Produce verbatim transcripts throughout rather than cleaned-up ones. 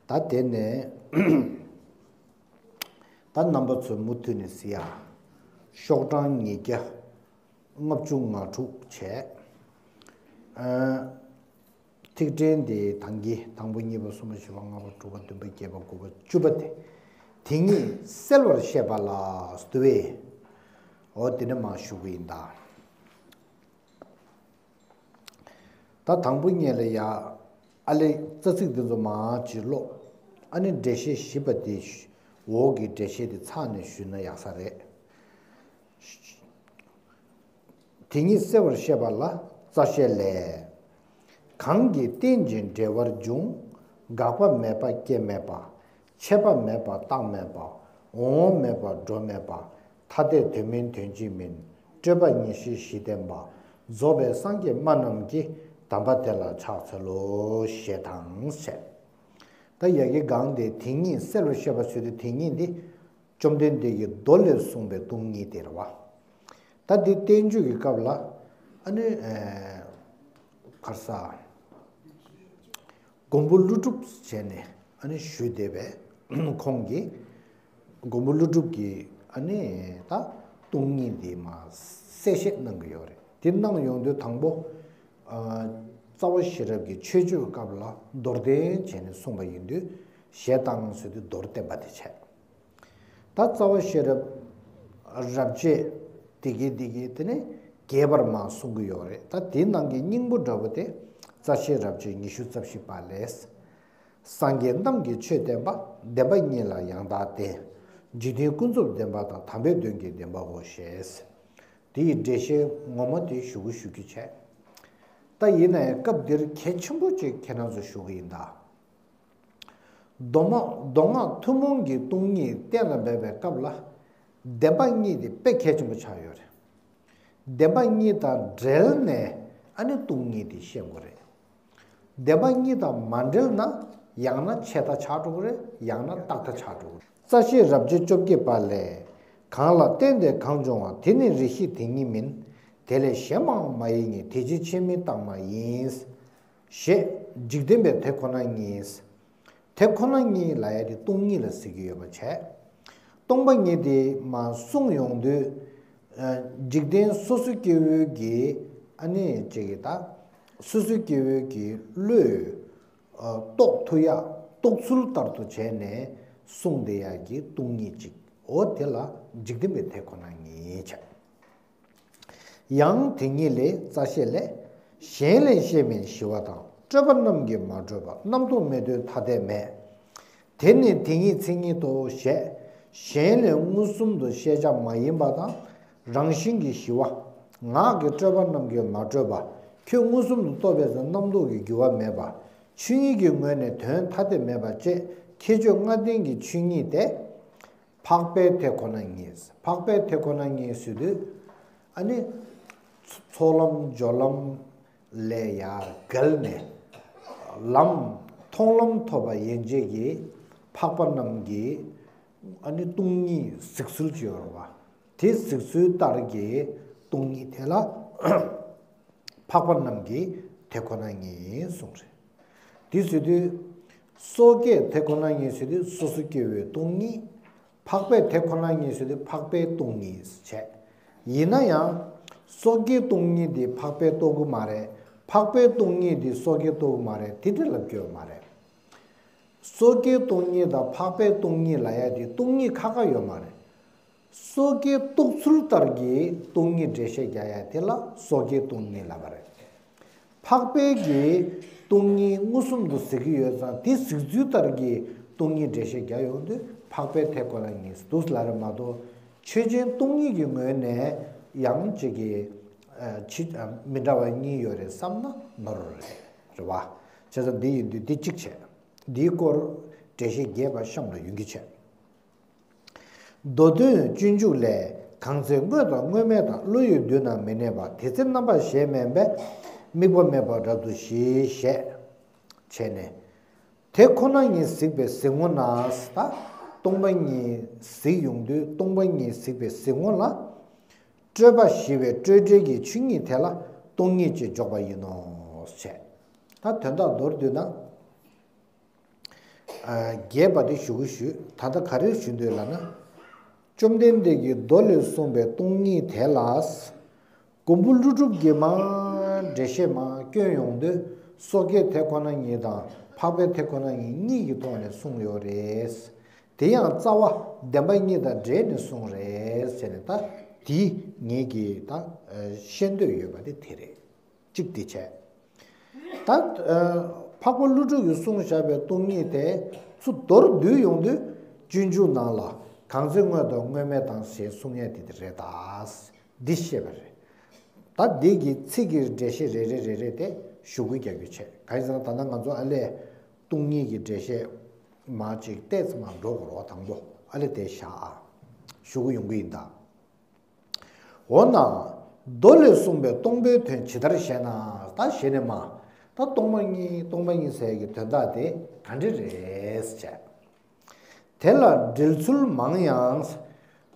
ད་དེ་ནས་ད་རྣམ་པ་ཚོས་མུ་མཐུད་ནས་གཟིགས་ཡ། ཤོག་གྲངས་ཉིས་བརྒྱ་ལྔ་བཅུ་ང་དྲུག་བྱས། ཨ། ཐིག་ཕྲེང་དེ་དང་གི་དང་པོ་གཉིས་པ་གསུམ་པ་བཞི་པ་ལྔ་པ་དྲུག་པ་བདུན་པ་བརྒྱད་པ་དགུ་པ་བཅུ་པ་དེ། དེ་ཉིད་གསལ་བར་བཤད་པ་ལ་ཟེར་བས། འོ་དེ་ནས་མར་ཞུ་གི་ཡིན་ད། ད་དང་པོ་ཉིད་ལ་ཡ། ཨ་ལས་རྩ་ཚིག་འདི་ཚོ་མར་ཅིག་ཀློག་ཨ་ནི་འགྲེལ་བཤད་བཞི་པ་དེ་འོག་གི་འགྲེལ་བཤད་དེ་ཚར་ནས་ཞུས་ན་ཡག་ས་རེད། དེ་ཉིད་གསལ་བར་བཤད་པ་ལ་རྩ་ཤེ་ལས། གང་གིས་རྟེན་ཅིང་འབྲེལ་བར་འབྱུང་། དགག་པ་མེད་པ་སྐྱེ་མེད་པ། ཆད་པ་མེད་པ་རྟག་མེད་པ། འོང་བ་མེད་པ་འགྲོ་མེད་པ། ཐ་དད་དོན་མིན་དོན་གཅིག་མིན། སྤྲོས་པ་ཉེར་ཞི་བཞི་བསྟན་པ། རྫོགས་པའི་སངས་རྒྱས་སྨྲ་རྣམས་ཀྱི། གདམས་པ་དེ་ལ་ཕྱག་འཚལ་ལོ། ཞེས་དང་ཟེར། ད་ཡ་གི་གང་དེ་དེ་ཉིད་གསལ་བར་བཤད་པ་ཟེར་དུས་དེ་ཉིད་འདི། བཅོམ་ལྡན་འདས་ཀྱི་མདོ་ལས་གསུངས་པའི་སྟོང་ཉིད་དེ་རེད་བ། ད་འདི་བསྟན་བཅོས་ཀྱི་སྐབས་ལ་ཨ་ནི་གར་ས་མགོན་པོ་ཀླུ་སྒྲུབ་བྱས་ནས་ཨ་ནི་ཞུས་བསྡད་པའི་ཁོང་གིས་མགོན་པོ་ཀླུ་སྒྲུབ་ཀྱིས་ཨ་ནི་ད་སྟོང་ཉིད་འདི་མ་གསལ་བཤད་གནང་གི་ཡོད་རེད། དེ་གནང་ཡོང་དུས་དང་པོ་རྩ་བ་ཤེས་རབ་ཀྱི་ཆོས་སྤྱོད་སྐབས་ལ་མདོར་བསྟན་བྱས་ནས་གསུངས་པ་ཡིན་དུས་ཞེས་དང་ཟེར་དུས་མདོར་བསྟན་པ་དེ་བྱས། ད་རྩ་བ་ཤེས་རབ་རབ་བྱེད་དེ་གའི་དེ་གའི་དེ་ནས་རྒྱས་པར་མ་གསུང་གི་ཡོད་རེད། ད་དེའི་ནང་གི་སྙིང་པོ་འདྲ་པོ་དེ་རྩ་ཤེ་རབ་བྱེད་ཉི་ཤུ་རྩ་བཞི་པ་ལས། སངས་རྒྱས་རྣམས་ཀྱིས་ཆོས་བསྟན་པ། བདེན་པ་གཉིས་ལ་ཡང་དག་བརྟེན། འཇིག་རྟེན་ཀུན་རྫོབ་བདེན་པ་དང་། དམ་པའི་དོན་གྱི་བདེན་པའོ་ཞེས། དེ་ཡི་འགྲེལ་བཤད་ངོ་མ་དེ་ཞུ་གི་ཞུ་རྒྱུ་བྱས། ད་ཡིན་ན་ཡང་སྐབས་འདིར་གལ་ཆེན་པོ་གཅིག་ཁྱེད་རང་ཚོ་ཞུ་གི་ཡིན་ད། མདོ་མ་མདོ་སྔགས་ཐུན་མོང་གི་སྟོང་ཉིད་གཏན་ལ་འབེབས་པའི་སྐབས་ལ། བདེན་པ་གཉིས་དེ་དཔེ་གལ་ཆེན་པོ་ཆགས་ཡོད་རེད། བདེན་པ་གཉིས་དང་འབྲེལ་ནས་ཨ་ནི་སྟོང་ཉིད་དེ་ཤེས་དགོས་རེད། བདེན་པ་གཉིས་དང་མ་འབྲེལ་ན་ཡང་ན་ཆད་ལྟ་ཆགས་འགྲོ་གི་རེད། ཡང་ན་རྟག་ལྟ་ཆགས་འགྲོ་གི་རེད། རྩ་ཤེ་རབ་བྱེད་བཅོ་བརྒྱད་པ་ལས། གང་ལ་བརྟེན་ཏེ་གང་འབྱུང་བ། དེ་ནི་རེ་ཞིག་དེ་ཉིད་མིན། དེ་ལས་གཞན་མང་མ་ཡིན་ཉིད། དེ་ཕྱིར་ཆོས་མིན་རྟག་མ་ཡིན། ཞེས་འཇིག་རྟེན་པའི་དེ་ཁོ་ན་ཉིད། དེ་ཁོ་ན་ཉིད་ལབ་ཡ་དེ་སྟོང་ཉིད་ལ་ཟེར་གྱི་ཡོད་པ་བྱས། སྟོང་པ་ཉིད་དེ་མར་གསུངས་ཡོང་དུས། ཨ། འཇིག་རྟེན་སོ་སོ་སྐྱེ་བོའི་གི་ཨ་ནི་ཅིག་གི་ད། སོ་སོ་སྐྱེ་བོའི་གི་བློས། ཨ། རྟོགས་ཐུབ་ཡ། རྟོགས་ཚུལ་ལྟར་དུ་བྱས་ནས་གསུངས་བསྡད་ཡ་གི་སྟོང་ཉིད་ཅིག་འོ་དེ་ལ་འཇིག་རྟེན་པའི་དེ་ཁོ་ན་ཉིད་བྱས། ཡང་དེ་ཉིད་ལས། རྩ་ཤེ་ལས། གཞན་ལས་ཤེས་མིན་ཞི་བ་དང་། སྤྲོས་པ་རྣམས་ཀྱིས་མ་གྲུབ་པ། རྣམ་རྟོག་མེད་དོན་ཐ་དད་མེད། དེ་ནི་དེ་ཉིད་མཚན་ཉིད་དོ། ཞེས་གཞན་ལས་མངོན་སུམ་དུ་ཤེས་བྱ་མ་ཡིན་པ་དང་། རང་བཞིན་གྱིས་ཞི་བ། ངག་གི་སྤྲོས་པ་རྣམས་ཀྱིས་མ་གྲུབ་པ། ཁྱོད་མངོན་སུམ་དུ་རྟོགས་པས་ན་རྣམ་རྟོག་གི་འགྱུར་བ་མེད་པ། ཆོས་ཉིད་ཀྱི་ངོས་ནས་དོན་ཐ་དད་མེད་པ་བཅས་ཁྱད་ཆོས་ལྔ་ལྡན་གྱི་ཆོས་ཉིད་དེ། འཕགས་པའི་དེ་ཁོ་ན་ཉིད། འཕགས་པའི་དེ་ཁོ་ན་ཉིད་ཟེར་དུས། ཨ་ནི། ཚོགས་ལམ་སྦྱོར་ལམ་ལས་ཡར་བརྒལ་ནས། ལམ་མཐོང་ལམ་ཐོབ་པ་ཡན་ཆད་ཀྱི་འཕགས་པ་རྣམས་ཀྱི་ཨ་ནི་སྟོང་ཉིད་གཟིགས་ཚུལ་ཅིག་ཡོད་རེད་བ། དེ་གཟིགས་ཚུལ་ལྟར་གྱི་སྟོང་ཉིད་དེ་ལ། འཕགས་པ་རྣམས་ཀྱི་དེ་ཁོ་ན་ཉིད་གསུངས་རེད། དེ་ཟེར་དུས། སོ་སྐྱེའི་དེ་ཁོ་ན་ཉིད་ཟེར་དུས་སོ་སོ་སྐྱེ་བོའི་སྟོང་ཉིད། འཕགས་པའི་དེ་ཁོ་ན་ཉིད་ཟེར་དུས་འཕགས་པའི་སྟོང་ཉིད་བྱས། ཡིན་ན་ཡང་། སོ་སྐྱེའི་སྟོང་ཉིད་དེ་འཕགས་པས་རྟོགས་ཀྱི་མ་རེད། འཕགས་པའི་སྟོང་ཉིད་དེ་སོ་སྐྱེས་རྟོགས་ཀྱི་མ་རེད། དེ་འདྲ་ལབ་ཀྱི་ཡོད་མ་རེད། སོ་སྐྱེའི་སྟོང་ཉིད་དང་འཕགས་པའི་སྟོང་ཉིད་ལབ་ཡ་དེ་སྟོང་ཉིད་ཁ་ཁ་ཡོད་མ་རེད། སོ་སྐྱེའི་རྟོགས་ཚུལ་ལྟར་གྱི་སྟོང་ཉིད་འགྲེལ་བཤད་རྒྱག་ཡ་དེ་ལ་སོ་སྐྱེའི་སྟོང་ཉིད་ལབ་པ་རེད། འཕགས་པའི་གི་སྟོང་ཉིད་མངོན་སུམ་དུ་གཟིགས་ཀྱི་ཡོད་ཙང་དེ་གཟིགས་ཚུལ་ལྟར་གྱི་སྟོང་ཉིད་འགྲེལ་བཤད་རྒྱག་ཡོང་དུས་འཕགས་པའི་དེ་ཁོ་ན་ཉིད་འདུག་ལབ་རེད་མ་གཏོགས་ཆོས་ཅན་སྟོང་ཉིད་ཀྱི་ངོས་ནས་ཡང་གཅིག་གི་ཨ། ཕྱི་ཨ། མི་འདྲ་བ་གཉིས་ཡོད་རེད་བསམ་ན་ནོར་རེད། རེད་བ། བྱས་ཙང་འདི་ཡིན་དུས་འདི་གཅིག་བྱས། འདིའི་སྐོར་འགྲེལ་བཤད་རྒྱས་པ་གཤམ་ལ་ཡོང་གི་བྱས། མདོ་དོན་སྤྱོད་འཇུག་ལས། གང་ཚེ་དངོས་དང་དངོས་མེད་དང་། བློ་ཡི་མདུན་ན་མི་གནས་པ། དེ་ཚེ་རྣམ་པར་ཤེས་མིན་པས། དམིགས་པ་མེད་པ་རབ་ཏུ་ཞི། ཞེས་བྱས་ནས། དེ་ཁོ་ན་ཉིད་གཟིགས་པའི་གཟིགས་ངོ་ན། ད་སྟོང་པ་ཉིད་གཟིགས་ཡོང་དུས་སྟོང་པ་ཉིད་གཟིགས་པའི་གཟིགས་ངོ་ལ། སྤྲོས་པ་ཞི་བའི་སྤྲོས་བྲལ་གྱི་ཆོས་ཉིད་དེ་ལ་སྟོང་ཉིད་ཅེས་འཇོག་པ་ཡིན་ནོ། ཞེས། ད་དོན་དག་མདོར་བསྡུས་ན། རྒྱས་པ་དེ་ཞུ་གི་ཞུ། ད་ལྟ་ག་རེ་ཞུ་འདོད་ལབ་ན། བཅོམ་ལྡན་འདས་ཀྱིས་མདོ་ལས་གསུངས་པའི་སྟོང་ཉིད་དེ་ལ། མགོན་པོ་ཀླུ་སྒྲུབ་ཀྱིས་མ་འགྲེལ་བཤད་མ་སྐྱོན་ཡོང་དུས། སོ་སྐྱེའི་དེ་ཁོ་ན་ཉིད་དང་འཕགས་པའི་དེ་ཁོ་ན་ཉིད་གཉིས་ཀྱི་ཐོག་ནས་གསུངས་ཡོད་རེད། དེ་ཡང་རྩ་བ་བདེན་པ་གཉིས་དང་འབྲེལ་ནས་གསུངས་རེད་ཟེར་ནས། ད་དེ་ངེད་ཀྱིས་ད་ཤེས་འདོད་ཡོད་པ་དེ་དེ་རེད། གཅིག་དེ་བྱས། ད་འཕགས་པ་ཀླུ་སྒྲུབ་ཀྱིས་གསུངས་བཞག་པའི་སྟོང་ཉིད་དེ་ཚུར་མདོར་བསྡུས་ཡོང་དུས། སྤྱོད་འཇུག་ནང་ལ་གང་ཚེ་དངོས་དང་དངོས་མེད་དང་ཞེས་གསུང་ཡས་དེ་དེ་རེད་ད། འདི་བཤད་པ་རེད། ད་འདི་གི་ཚིག་གི་འགྲེལ་བཤད་རེ་རེ་རེ་རེ་དེ་ཞུ་སྐུལ་རྒྱག་རྒྱུ་བྱས། གང་ཡིན་ཟེར་ན། ད་ལྟ་ང་ཚོ་ཨ་ལས་སྟོང་ཉིད་ཀྱི་འགྲེལ་བཤད་མ་ཅིག་ཏོག་ཙམ་མ་འགྲོ་དགོས་རོགས། དང་པོ་ཨ་ལས་དེ་བཞག་ཨ། ཞུ་གི་ཡོང་གི་ཡིན་ད། འོ་ན་མདོ་ལས་གསུངས་པའི་སྟོང་པའི་དོན་ཇི་ལྟར་ཤེས་ན། ད་ཞེས་ནས་མ། ད་སྟོང་པ་ཉིད་སྟོང་པ་ཉིད་ཟེར་གྱི་དོན་དག་དེ་ག་འདྲ་རེད་ཟེར། དེ་ལ་འགྲེལ་ཚུལ་མང་ཡང་།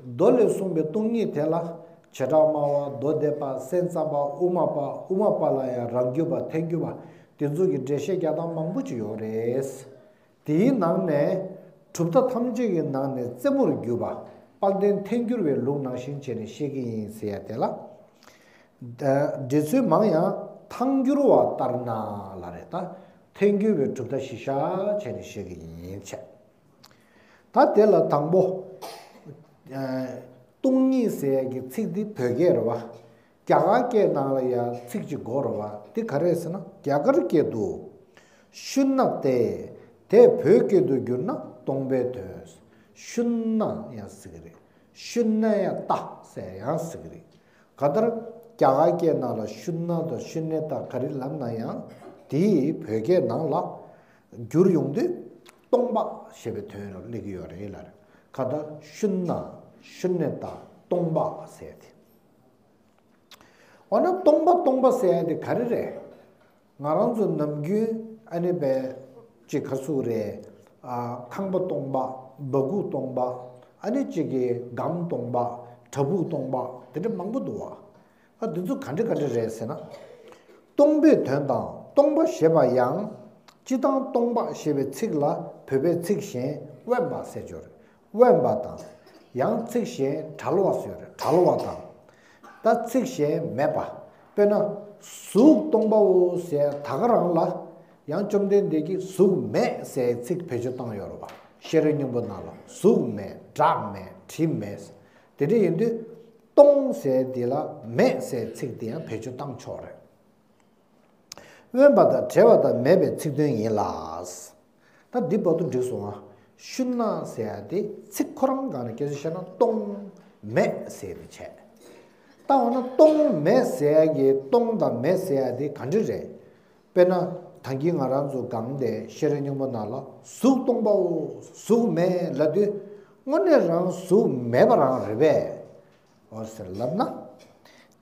མདོ་ལས་གསུངས་པའི་སྟོང་ཉིད་དེ་ལ། བྱེ་བྲག་སྨྲ་བ། མདོ་སྡེ་པ། སེམས་ཙམ་པ། དབུ་མ་པ། དབུ་མ་པ་ལ་ཡང་རང་རྒྱུད་པ། ཐལ་འགྱུར་བ། དེ་ཚོ་གི་འགྲེལ་བཤད་རྒྱག་སྟངས་མང་པོ་ཅིག་ཡོད་རེད། དེའི་ནང་ནས་གྲུབ་མཐའ་ཐམས་ཅད་ཀྱི་ནང་ནས་རྩེ་མོར་གྱུར་པ། དཔལ་ལྡན་ཐལ་འགྱུར་བའི་ལུགས་ནང་བཞིན་བྱས་ནས་བཤད་ཀྱི་ཡིན་ཟེར་ཡ་དེ་ལ། འགྲེལ་ཚུལ་མང་ཡང་ཐལ་འགྱུར་བ་ལྟར་ན་ལ་རེད། ད་ཐལ་འགྱུར་བའི་གྲུབ་མཐའ་གཞི་བཞག་བྱས་ནས་བཤད་ཀྱི་ཡིན་བྱས། ད་དེ་ལ་དང་པོ། སྟོང་ཉིད་ཟེར་ཡ་གི་ཚིག་འདི་བོད་སྐད་རེད་བ། རྒྱ་གར་སྐད་ནང་ལ་ཡང་ཚིག་ཅིག་དགོས་རེད་བ། འདི་ག་རེ་ཟེར་ན། རྒྱ་གར་སྐད་དུ་ཤུན་ན་སྟེ། དེ་བོད་སྐད་དུ་བསྒྱུར་ན་སྟོང་པའི་དོན། ཤུན་ན་ཡང་ཟེར་གི་རེད། ཤུན་ན་ཡ་ཏ་ཟེར་ཡང་ཟེར་གི་རེད། གང་ལྟར་རྒྱ་གར་སྐད་ནང་ལ་ཤུན་ན་དང་ཤུན་ན་ཏ་ག་རེ་ལབ་ན་ཡང་། དེའི་བོད་སྐད་ནང་ལ་བསྒྱུར་ཡོང་དུས་སྟོང་པ་ཞེས་པའི་དོན་ལ་སླེབས་ཀྱི་ཡོད་རེད་ལ། གང་ལྟར་ཤུན་ན་ཤུན་ན་ཏ་སྟོང་པ་ཟེར་ཏེ། འོ་ན་སྟོང་པ་སྟོང་པ་ཟེར་ཡ་དེ་ག་རེ་རེད། ང་རང་ཚོ་ནམ་རྒྱུན་ཨ་ནི་བས་ཅིག་ག་ཚུགས་རེད། ཨ། ཁང་པ་སྟོང་པ། སྦ་ཁུག་སྟོང་པ། ཨ་ནི་ཅིག་གི་སྒམ་སྟོང་པ། བྲག་ཕུག་སྟོང་པ། དེ་འདྲ་མང་པོ་འདུག་བ། ཨ། འདི་ཚོ་ག་འདྲ་ག་འདྲ་རེད་ཟེར་ན། སྟོང་པའི་དོན་དང་སྟོང་པ་ཞེས་པ་ཡང་། སྤྱིར་བཏང་སྟོང་པ་ཞེས་པའི་ཚིག་ལ་བོད་པའི་ཚིག་གཞན་དབེན་པ་ཟེར་གྱི་ཡོད་རེད། དབེན་པ་དང་། ཡང་ཚིག་གཞན་བྲལ་བ་ཟེར་ཡོད་རེད། བྲལ་བ་དང་། ད་ཚིག་གཞན་མེད་པ། དཔེར་ན་གཟུགས་སྟོང་པའོ་ཟེར་ད་ག་རང་ལ། ཡང་བཅོམ་ལྡན་འདས་ཀྱིས་གཟུགས་མེད་ཟེར་ཚིག་བེད་སྤྱོད་བཏང་ཡོད་རེད་བ། ཤེས་རབ་སྙིང་པོ་ནང་ལ་གཟུགས་མེད། སྒྲ་མེད། དྲི་མེད། དེ་འདྲ་ཡིན་དུས་སྟོང་ཟེར་དེ་ལ་མེད་ཟེར་ཚིག་དེ་ཡང་བེད་སྤྱོད་བཏང་ཆོག་རེད། དབེན་པ་དང་བྲལ་བ་དང་མེད་པའི་ཚིག་དོན་ཡིན་ལ། ད་འདི་བར་དུ་འགྲིག་སོང་ང་། ཤུན་ན་ཟེར་ཡ་དེ་ཚིག་ཁོ་རང་སྒང་ནས་སྐད་ཆ་བཤད་ན་སྟོང་མེད་ཟེར་ཡ་དེ་བྱས། ད་འོ་ན་སྟོང་མེད་ཟེར་ཡ་གི་སྟོང་དང་མེད་ཟེར་ཡ་དེ་ག་འདྲ་རེད། དཔེར་ན་ད་གིན་ང་རང་ཚོ་སྒང་དེ་ཤེས་རབ་སྙིང་པོ་ནང་ལ་གཟུགས་སྟོང་པའོ། གཟུགས་མེད་ལབ་དུས་དངོས་གནས་རང་གཟུགས་མེད་པ་རང་རེད་པས། འོ་ཟེར་ལབ་ན།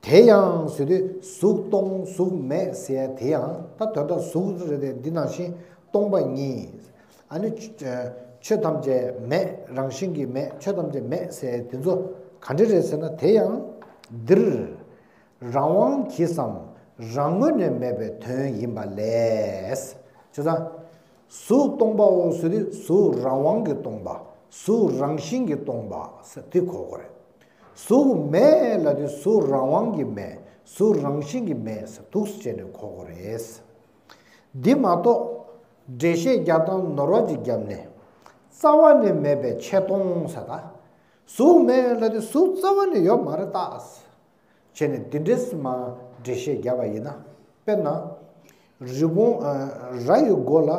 དེ་ཡང་ཟེར་དུས་གཟུགས་སྟོང་གཟུགས་མེད་ཟེར་ཡ་དེ་ཡང་ད་དོན་དག་གཟུགས་རེད་དེ། འདི་ནང་བཞིན་སྟོང་པ་ཉིད། ཨ་ནི་ཆོས་ཐམས་ཅད་མེད། རང་བཞིན་གྱིས་མེད། ཆོས་ཐམས་ཅད་མེད་ཟེར་ཡ་དེ་ཚོ་ག་འདྲ་རེད་ཟེར་ན། དེ་ཡང་འདིར་རང་དབང་གིས་སམ་རང་ངོས་ནས་མེད་པའི་དོན་ཡིན་པ་ལས། བྱས་ཙང་། གཟུགས་སྟོང་པའོ་ཟེར་དུས་གཟུགས་རང་དབང་གིས་སྟོང་པ། གཟུགས་རང་བཞིན་གྱིས་སྟོང་པ་ཟེར་དེ་གོ་དགོས་རེད། གཟུགས་མེད་ལབ་དུས་གཟུགས་རང་དབང་གིས་མེད། གཟུགས་རང་བཞིན་གྱིས་མེད་ཟེར་འདུག་སེ་བྱས་ནས་གོ་དགོས་རེད། འདི་མ་གཏོགས་འགྲེལ་བཤད་རྒྱག་སྟངས་ནོར་བ་ཅིག་བརྒྱབ་ནས། རྩ་བ་ནས་མེད་པའི་ཆད་སྟོང་ཟེར། ད་གཟུགས་མེད་ལབ་དུས་གཟུགས་རྩ་བ་ནས་ཡོད་མ་རེད་ད། བྱས་ནས་འདི་འདྲས་མ་འགྲེལ་བཤད་བརྒྱབ་པ་ཡིན་ན། དཔེར་ན། རི་བོང་། ཨ། ར་ཡི་མགོ་ལ།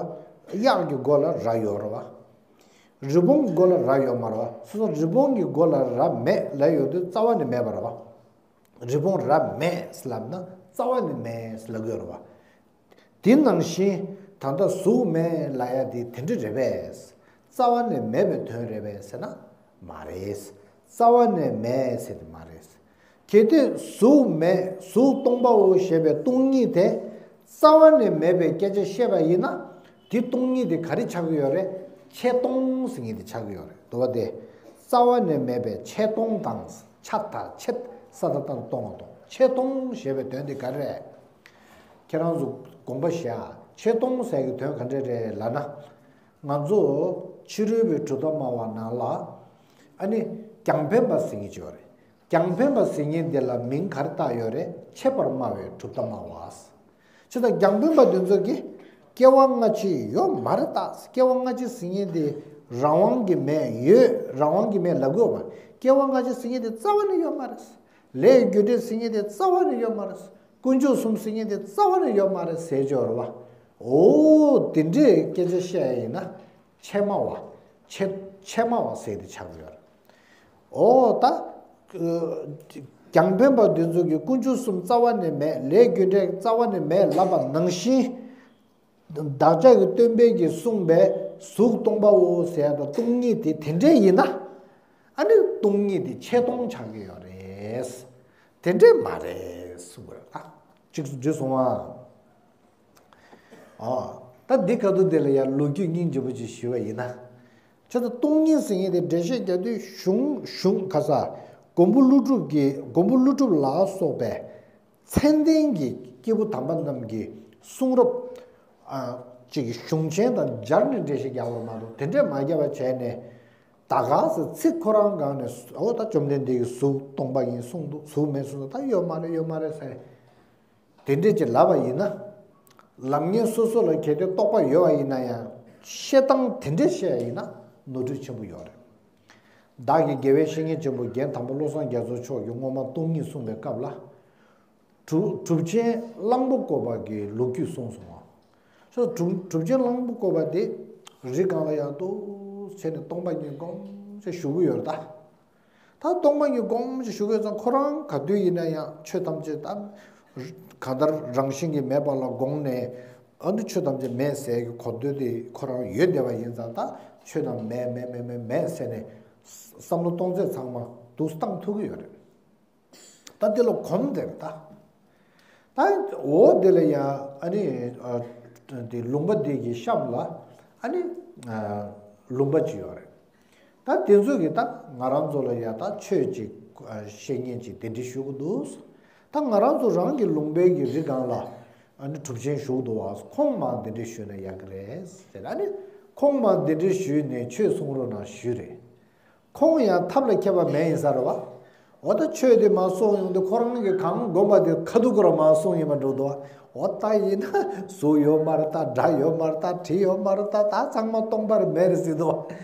གཡག་གི་མགོ་ལ་རྭ་ཡོད་རེད་བ། རི་བོང་གི་མགོ་ལ་རྭ་ཡོད་མ་རེད་བ། སོ་སོ་རི་བོང་གི་མགོ་ལ་རྭ་མེད་ལབ་ཡོང་དུས་རྩ་བ་ནས་མེད་པ་རེད་བ། རི་བོང་རྭ་མེད་ལབ་ན་རྩ་བ་ནས་མེད་ལབ་དགོས་རེད་བ། དེ་ནང་བཞིན་ད་ལྟ་གཟུགས་མེད་ལབ་ཡ་དེ་དེ་འདྲ་རེད་པས། རྩ་བ་ནས་མེད་པའི་དོན་རེད་པས་ཟེར་ན་མ་རེད། རྩ་བ་ནས་མེད་ཟེར་དེ་མ་རེད། གལ་ཏེ་གཟུགས་མེད་གཟུགས་སྟོང་པའོ་ཞེས་པའི་སྟོང་ཉིད་དེ་རྩ་བ་ནས་མེད་པའི་སྐད་ཆ་བཤད་པ་ཡིན་ན། དེ་སྟོང་ཉིད་དེ་ག་རེ་ཆགས་ཀྱི་ཡོད་རེད། ཆད་སྟོང་ཟེར་མཁན་དེ་ཆགས་ཀྱི་ཡོད་རེད། འདུག་བ། དེ་རྩ་བ་ནས་མེད་པའི་ཆད་སྟོང་དང་། ཆད་ད་ཆད། ས་ད་སྟ་སྟོང་ང་སྟོང་། ཆད་སྟོང་ཞེས་པའི་དོན་དེ་ག་རེ་རེད། ཁྱེད་རང་ཚོ་དགོངས་པ་བཞེས་ཨ། ཆད་སྟོང་ཟེར་གྱི་དོན་ག་འདྲ་རེད་ལབ་ན། ང་ཚོ་ཕྱི་རོལ་པའི་གྲུབ་མཐའ་སྨྲ་བ་ནང་ལ་ཨ་ནི་རྒྱང་འཕེན་པ་ཟེར་མཁན་ཅིག་ཡོད་རེད། རྒྱང་འཕེན་པ་ཟེར་མཁན་དེ་ལ་མིང་ག་རེ་བཏགས་ཡོད་རེད། ཆད་པར་སྨྲ་བའི་གྲུབ་མཐའ་སྨྲ་བ། བྱས་ཙང་རྒྱང་འཕེན་པ་དེ་ཚོ་གིས་སྐྱེ་བ་སྔ་ཕྱི་ཡོད་མ་རེད་ད། སྐྱེ་བ་སྔ་ཕྱི་ཟེར་མཁན་དེ་རང་དབང་གིས་མེད། ཡོད་རང་དབང་གིས་མེད་ལབ་དགོས་པ། སྐྱེ་བ་སྔ་ཕྱི་ཟེར་མཁན་དེ་རྩ་བ་ནས་ཡོད་མ་རེད། ལས་རྒྱུ་འབྲས་ཟེར་མཁན་དེ་རྩ་བ་ནས་ཡོད་མ་རེད། དཀོན་མཆོག་གསུམ་ཟེར་མཁན་དེ་རྩ་བ་ནས་ཡོད་མ་རེད་ཟེར་གྱི་ཡོད་རེད་བ། འོ་དེ་འདྲའི་སྐད་ཆ་བཤད་ཡ་ཡིན་ན་ཆད་སྨྲ་བ། ཆད་ཆད་སྨྲ་བ་ཟེར་དེ་ཆགས་ཀྱི་ཡོད་རེད། འོ་ད། རྒྱང་འཕེན་པ་འདི་ཚོ་གིས་དཀོན་མཆོག་གསུམ་རྩ་བ་ནས་མེད། ལས་རྒྱུ་འབྲས་རྩ་བ་ནས་མེད་ལབ་པ་ནང་བཞིན། བདག་ཅག་གི་སྟོན་པས་ཀྱིས་གསུངས་པའི་གཟུགས་སྟོང་པའོ་ཟེར་ཡ་དང་སྟོང་ཉིད་དེ་དེ་འདྲས་ཡིན་ན། ཨ་ནི་སྟོང་ཉིད་དེ་ཆད་སྟོང་ཆགས་ཀྱི་ཡོད་རེད། དེ་འདྲས་མ་རེད་གསུངས་པ་རེད་ད། གཅིག་འགྲིག་སོང་ཨ། ཨ། ད་འདི་ག་དུས་དེ་ལ་ཡང་ལོ་རྒྱུས་སྙིང་རྗེ་པོ་ཅིག་ཞུ་བ་ཡིན་ན། ཁྱེད་ཚོ་སྟོང་ཉིད་ཟེར་མཁན་དེ་འགྲེལ་བཤད་རྒྱག་དུས་གཞུང་གཞུང་ག་ས། མགོན་པོ་ཀླུ་སྒྲུབ་ཀྱི་མགོན་པོ་ཀླུ་སྒྲུབ་ལ་སོགས་པའི་མཚན་ལྡན་གྱི་སྐྱེས་བུ་དམ་པ་རྣམས་ཀྱི་གསུང་རབ་ཨ་ཅིག་གཞུང་ཆེན་དང་སྦྱར་ནས་འགྲེལ་བཤད་རྒྱག་པ་མ་གཏོགས་དེ་འདྲས་མ་རྒྱག་པ་བྱས་ནས། ད་ག་ས་ཚིག་ཁོ་རང་སྒང་ནས་འོ་ད་བཅོམ་ལྡན་འདས་ཀྱིས་གཟུགས་སྟོང་པ་ཡིན་གསུངས་འདུག་གཟུགས་མེད་གསུངས་འདུག་ད་ཡོད་མ་རེད་ཡོད་མ་རེད་ཟེར། དེ་འདྲས་ཅིག་ལབ་པ་ཡིན་ན། ལབ་མཁན་སོ་སོ་ལ་གལ་ཏེ་རྟོགས་པ་ཡོད་པ་ཡིན་ན་ཡང་བཤད་སྟངས་དེ་འདྲས་བཤད་ཡ་ཡིན་ན་ནོར་འཁྲུལ་ཆེན་པོ་ཡོད་རེད། བདག་གིས་དགེ་བའི་བཤེས་གཉེན་ཆེན་པོ་རྒན་དམ་པ་བློ་བཟང་རྒྱ་མཚོ་མཆོག་གིས་སྔོན་མ་སྟོང་ཉིད་གསུངས་པའི་སྐབས་ལ། གྲུབ་གྲུབ་ཆེན་གླང་པོ་བཀོད་པ་གི་ལོ་རྒྱུས་གསུངས་སོང་ང་། སོ་གྲུབ་གྲུབ་ཆེན་གླང་པོ་བཀོད་པ་དེ་རི་སྒང་ལ་ཡར་འདུག་བྱས་ནས་སྟོང་པ་ཉིད་སྒོམ་ཞེས་ཞུ་གི་ཡོད་རེད་ད། ད་སྟོང་པ་ཉིད་སྒོམ་ཞེས་ཞུ་དགོས་ཙང་ཁོ་རང་ག་དུས་ཡིན་ན་ཡང་ཆོས་ཐམས་ཅད་ད་གང་ལྟར་རང་བཞིན་གྱིས་མེད་པ་ལ་དགོངས་ནས་ཨ་ནི་ཆོས་ཐམས་ཅད་མེད་ཟེར་གྱི་གོ་དོན་དེ་ཁོ་རང་ཡོད་བསྡད་པ་ཡིན་ཙང་ད་ཆོས་རྣམས་མེད་མེད་མེད་མེད་མེད་ཟེར་ནས་བསམ་བློ་གཏོང་ཚད་ཚང་མ་འདུག་བཏང་ཐུབ་ཀྱི་ཡོད་རེད། ད་དེ་ལ་གོམས་བསྡད་པ་ད། ད་འོ་དེ་ལ་ཡང་ཨ་ནི་ཨ་དེ་ལུང་པ་དེ་གི་གཤམ་ལ་ཨ་ནི་ཨ་ལུང་པ་ཅིག་ཡོད་རེད། ད་དེ་ཚོ་གིས་ད་ང་རང་ཚོ་ལ་ཡ་ད་ཆོས་ཅིག་ཨ་བཤད་མཁན་ཅིག་གདན་འདྲེན་ཞུ་གི་འདུག་ད་ང་རང་ཚོ་རང་གི་ལུང་པའི་གི་རི་སྒང་ལ་ཨ་ནི་གྲུབ་ཆེན་བཞུགས་འདུག་བ། ཁོང་མར་གདན་འདྲེན་ཞུས་ན་ཡག་གི་རེད་ཟེར། ཨ་ནི་ཁོང་མར་གདན་འདྲེན་ཞུས་ནས་ཆོས་གསུང་རོགས་གནང་ཞུས་རེད། ཁོང་ཡང་ཐབས་ལ་མཁས་པ་མེད་ཡིན་ས་རེད་བ། འོ་ད་ཆོས་དེ་མར་གསུངས་ཡོང་དུས་ཁོ་རང་གིས་གང་སྒོམ་པ་དེ་ཁ་ཐུག་ཁོ་རང་མར་གསུངས་ཡིན་པ་འགྲོ་འདུག་བ། འོ་ད་ཡིན་ན་གཟུགས་ཡོད་མ་རེད་ད། སྒྲ་ཡོད་མ་རེད་ད། དྲི་ཡོད་མ་རེད་ད། ད་ཚང་མ་སྟོང་པར་མེད་རེད་ཟེར་འདུག་བ།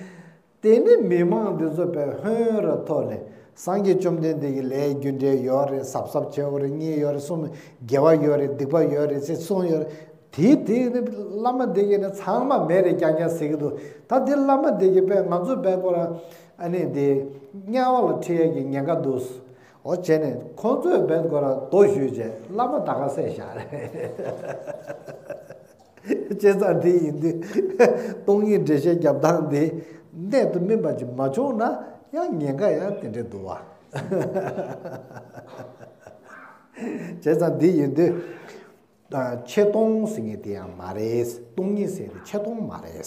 དེ་ནི་མི་མང་འདི་ཚོ་པའི་ཧོན་ར་ཐོག་ནས་སངས་རྒྱས་བཅོམ་ལྡན་འདས་ཀྱི་ལས་རྒྱུ་འབྲས་ཡོད་རེད། གཟབ་གཟབ་བྱེད་དགོས་རེད། གཉིས་ཡོད་རེད། གསུམ་དགེ་བ་ཡོད་རེད། སྡིག་པ་ཡོད་རེད་ཅེས་གསུངས་ཡོད་རེད། དེའི་དེའི་ནི་བླ་མ་འདི་གིས་ནི་ཚང་མ་མེད་རེད་རྐྱང་རྐྱང་ཟེར་གྱི་འདུག་ད་འདི་བླ་མ་འདི་གིས་དཔེ་ང་ཚོ་དཔེ་ཁོ་རང་ཨ་ནི་འདི་དམྱལ་བ་ལ་ཁྲིད་ཡས་ཀྱི་ཉེན་ཁ་འདུག་འོ་བྱས་ནས་ཁོང་ཚོས་དཔེ་ཁོ་རང་རྡོ་གཞུས་བྱས་བླ་མ་ད་ག་བསད་བཞག་རེད། བྱས་ཙང་འདི་ཡིན་དུས་སྟོང་ཉིད་འགྲེལ་བཤད་རྒྱབ་སྟངས་འདི་གནད་དུ་སྨིན་པ་ཅིག་མ་བྱུང་ན་ཡང་ཉེན་ཁ་ཡང་དེ་འདྲས་འདུག་བ། བྱས་ཙང་འདི་ཡིན་དུས། ཆད་སྟོང་ཟེར་མཁན་དེ་ཡང་མ་རེད། སྟོང་ཉིད་ཟེར་དེ་ཆད་སྟོང་མ་རེད།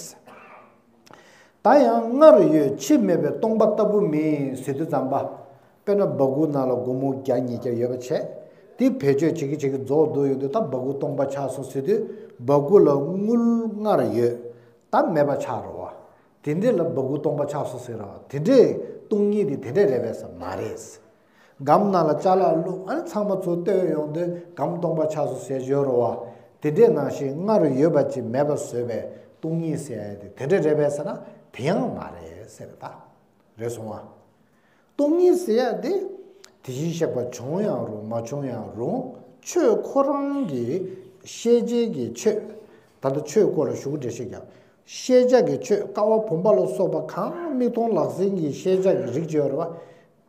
ད་ཡང་སྔར་ཡོད་ཕྱིས་མེད་པའི་སྟོང་པ་ལྟ་བུ་མིན་ཟེར་དུས་ཙམ་པ། དཔེར་ན་སྦ་ཁུག་ནང་ལ་སྒོར་མོ་བརྒྱ་ཉིས་བརྒྱ་ཡོད་པ་བྱས། དེ་བེད་སྤྱོད་བྱེད་ཀྱི་བྱེད་ཀྱི་རྫོགས་འགྲོ་ཡོང་དུས་ད་སྦ་ཁུག་སྟོང་པ་ཆགས་སོང་ཟེར་དུས་སྦ་ཁུག་ལ་དངུལ་སྔར་ཡོད་ད་མེད་པ་ཆགས་རེད་བ། དེ་འདྲས་ལ་སྦ་ཁུག་སྟོང་པ་ཆགས་སོང་ཟེར་རེད་བ། དེ་འདྲས་སྟོང་ཉིད་དེ་དེ་འདྲས་རེད་པས་ཟེར་མ་རེད། སྒམ་ནང་ལ་ཅ་ལག་བླུགས་ཨ་ནི་ཚང་མ་ཚུར་བཏོན་ཡོང་དུས་སྒམ་སྟོང་པ་ཆགས་སོང་ཟེར་ཡོད་རེད་བ། དེ་འདྲས་ནང་བཞིན་སྔར་ཡོད་པ་ཅིག་མེད་པ་བཟོས་པའི་སྟོང་ཉིད་ཟེར་ཡ་དེ་དེ་འདྲས་རེད་པས་ཟེར་ན་དེ་ཡང་མ་རེད་ཟེར་རེད་ད། རེད་སོང་ང་། སྟོང་ཉིད་ཟེར་ཡ་དེ་དེ་བཞིན་གཤེགས་པ་བྱུང་ཡང་རུང་མ་བྱུང་ཡང་རུང་ཆོས་ཁོ་རང་གི་ཤེས་བྱའི་གི་ཆོས། ད་ལྟ་ཆོས་སྐོར་ལ་ཞུ་གི་འགྲེལ་བཤད་ཀྱང་ཤེས་བྱ་གི་ཆོས་ཀ་བ་བུམ་པ་ལ་སོགས་པ་གང་མིག་མཐོང་ལག་ཟིན་གྱི་ཤེས་བྱ་གི་རིགས་ཅིག་ཡོད་རེད་བ།